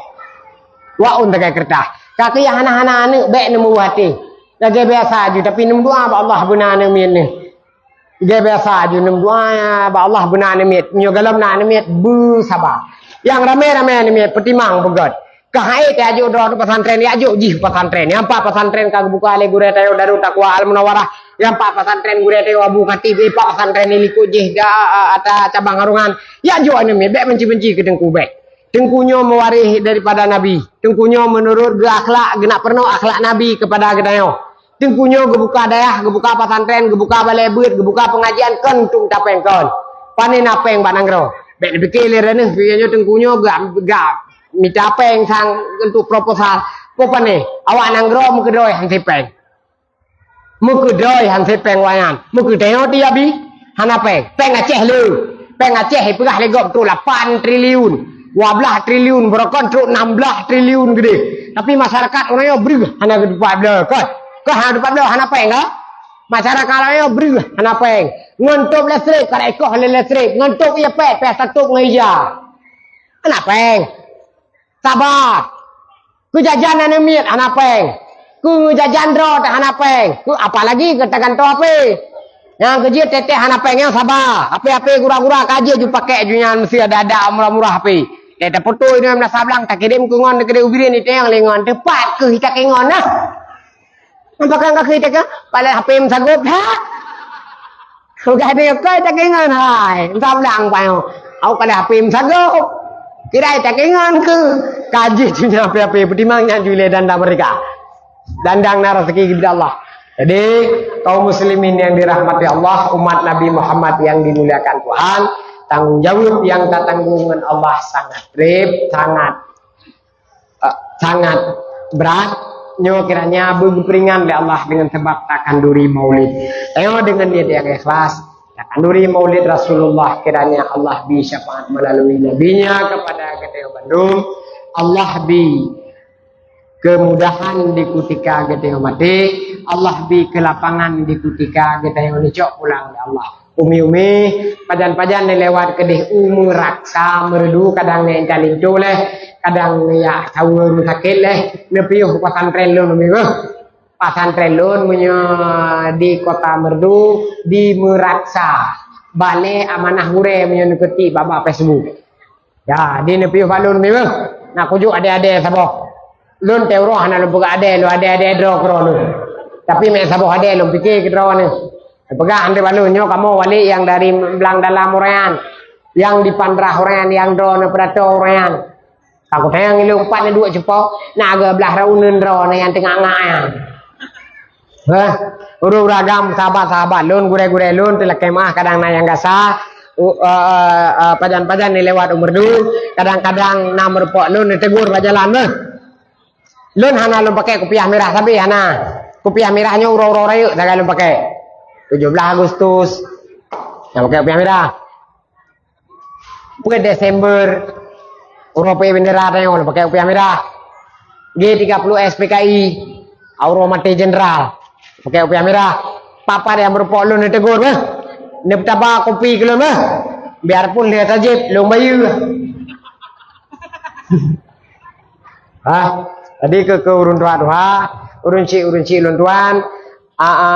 Wak ôn sagai keureutah. Ka keuh nyang hana-hana aneuk bék neumeuwah até. Lagée biasa ju, tapi neumeudoa bak Allah beuna aneuk miet nyoe. Lagée biasa ju neumeudoa bak Allah beuna aneuk miet. Nyoe gohlom na aneuk miet beusaba. Nyang ramé-ramé aneuk miet peutimang beugét. Ka hai teuh ajok droe u pesantren, ya ajok jih u pesantren. Nyang pat pesantren ka geubuka lé gurée tanyoe Darut Taqwa Al Munawwarah. Nyang pat pesantren gurée tanyoe Abu Khatib, pat pesantren di likot jih da, ata cabang Harungan. Ya ajok aneuk miet, bék benci-benci keu teungku bék. Teungku nyoe meuwaréh daripada Nabi. Teungku nyoe meunurot geu akhlak, geunak peurunoe akhlak Nabi keupada geutanyoe. Teungku nyoe geubuka dayah, geubuka pesantren, geubuka balée beuet, geubuka peungajian kon untuk tapéng kon. Pané na péng bak nanggroe. Bék neupike lé reuneuh, pike nyoe teungku nyoe geu, geu mita péng sang untuk proposal. Peue pané? Awak nanggroe meukeudroe han sipéng. Meukeudroe han sipéng awak nyan. Meukeudroe ti abi hana péng. Péng Aceh le. Péng Aceh ipeugah lé gob trok lapan triliun. Dua blaih triliun, beurokon trok nam blaih triliun geudeh. Tapi masyarakat ureuëng nyoe breuh hana geutupat bloe. Kon? Kon hana tupat bloe, hana péng ka? Masyarakat ureuëng nyoe breuh hana péng. Ngon top listrik, kada ikoh lé listrik. Ngon top ie pet, pet tatop ngon ija. Hana péng. Saba. Keu jajan aneuk miet hana péng. Keu jajan droe teuh hana péng. Keu apalagi keu tagantoe H P. Nyang keu jeuet teuh hana péng nyang saba. H P-H P gura-gura ka jeuet ju pakék ju nyan meusti ada-ada murah-murah H P. Teuh taputôi nyoe meunasah blang takirém keu ngon takirém u Bireuen iteueng lé ngon teupat keu hita keu ngon nah. Apakah ka keu hita keu? Paléng H P meusagôp that. Bukan dia kau tak ingat hai. Entah bilang apa yang. Aku kada H P meusagôp. Kira tak ingat ke? Kaji tu nya H P-H P peutimang nyan ju lé dandang meureuka. Dandang na raseuki geubri Allah. Jadi, kaum muslimin yang dirahmati Allah, umat Nabi Muhammad yang dimuliakan Tuhan, tanggung jawab yang tatanggung ngon Allah sangat treb, sangat, eh, sangat brat. Nyoe kiranya beugeupeuringan lé Allah dengan sebab takanduri maulid. Ayo dengan niat yang ikhlas, takanduri maulid Rasulullah, kiranya Allah bi syafaat melalui nabinya kepada geutanyoe bandum. Allah bi kemudahan di kutika geutanyoe maté, Allah bi keulapangan di kutika geutanyoe neucok pulang lé Allah. Umi-umi, pajan-pajan neulewat keudeh u Meuraksa Meureudu, kadang nyan intat linto leh, kadang jak saweue rumoh sakét leh, neupiôh pesantren lôn umi beuh. Pesantren lôn meunyoe di Kota Meureudu, di Meuraksa. Balée Amanah Gurée meunyoe neukeutik bak-bak Facebook. Ya, di neupiôh bak lôn umi beuh. Na kujok adé-adé saboh. Lôn teuh uroe hana lôn peugah adé, lôn adé-adé droe keudroe lôn. Tapi meusaboh adé lôn pike keudroe nyoe. Peugah andeuh bak lôn nyoe kamoe wali nyang dari Blang Dalam uroe nyan. Nyang di Pandrah uroe nyan, nyang droe nyoe Peudato uroe nyan. Ka kutanyong ilôn pat neuduek cupo, na geuh blah rot uneun droe nyoe nyang teungoh ngak nyan. Hah? Ureuëng-ureuëng agam, sahabat-sahabat lôn, gurée-gurée lôn, teulakée meuah kadang na nyang gasa, u-, eh, eh, eh, pajan-pajan neulewat u Meureudu, kadang-kadang na meurumpok lôn neutegur bak jalan meuh. Lôn hana lôn pakai kupiah mirah sabe hana. Kupiah mirah nyoe uroe-uroe rayeuk sagai lôn pakai. Tujoh blaih Agustus. Nyang pakai kupiah mirah. Peuet Desember, uroe peuet bendera tanyoe pakai kupiah mirah. G tiga puluh S P K I, uroe maté jenderal, pakai kupiah mirah. Papa nyang meurumpok lôn neutegur beuh. Neutaba kupi keu lôn beuh. Biarpun lheueh tajép lôn bayeue. Ha, jadi keu, keu ureuëng tuha-tuha, ureuëng chik, ureuëng chik lôn tuan, a, a,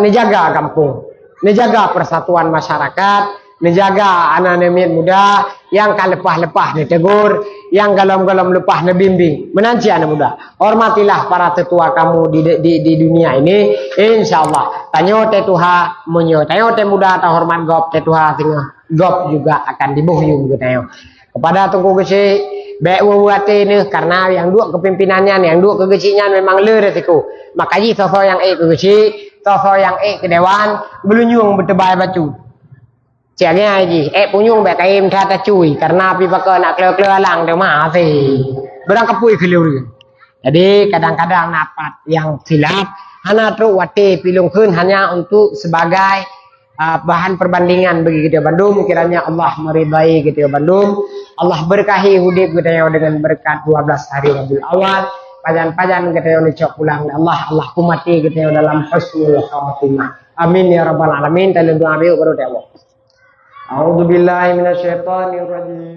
neujaga gampông, neujaga persatuan masyarakat, neujaga aneuk-aneuk miet muda nyang ka leupah-leupah neutegur, nyang gohlom-gohlom leupah neubimbing. Meunan cit aneuk muda, hormatilah para tetua kamu di, di, di dunia ini. Insya Allah, tanyoe teuh tuha, meunyoe tanyoe teuh muda tahoreumat gob, teuh tuha singoh gob juga akan diboh yuem geutanyoe. Kepada Teungku Geuchik, bék weue-weue até neuh, karena nyang duek keu pimpinan nyan, nyang duek keu geuchik nyan memang le resiko. Maka jih soe-soe nyang ék keu geuchik, soe-soe nyang ék keu dewan, geulunyueng beuteubai bacut. Cit lagée jih, ék punyueng bék kayém that tacui, karena pih pakon na kleu-kleu alang teuma hase. Beurang kapui keu lé ureuëng. Jadi, kadang-kadang na pat nyang silap, hana trok watée pih lôn kheun hanya untuk sebagai ah, bahan perbandingan bagi geutanyoe bandum. Kiranya Allah meridai geutanyoe bandum. Allah berkahi udeb geutanyoe dengan berkat dua belas hari Rabiul Awal. Pajan-pajan geutanyoe neucok pulang lé Allah, Allah peumati geutanyoe dalam husnul khatimah. Amin ya rabbal alamin. Taleueng doa bacut baru di Allah. A'udzubillahi minasyaitonirrajim.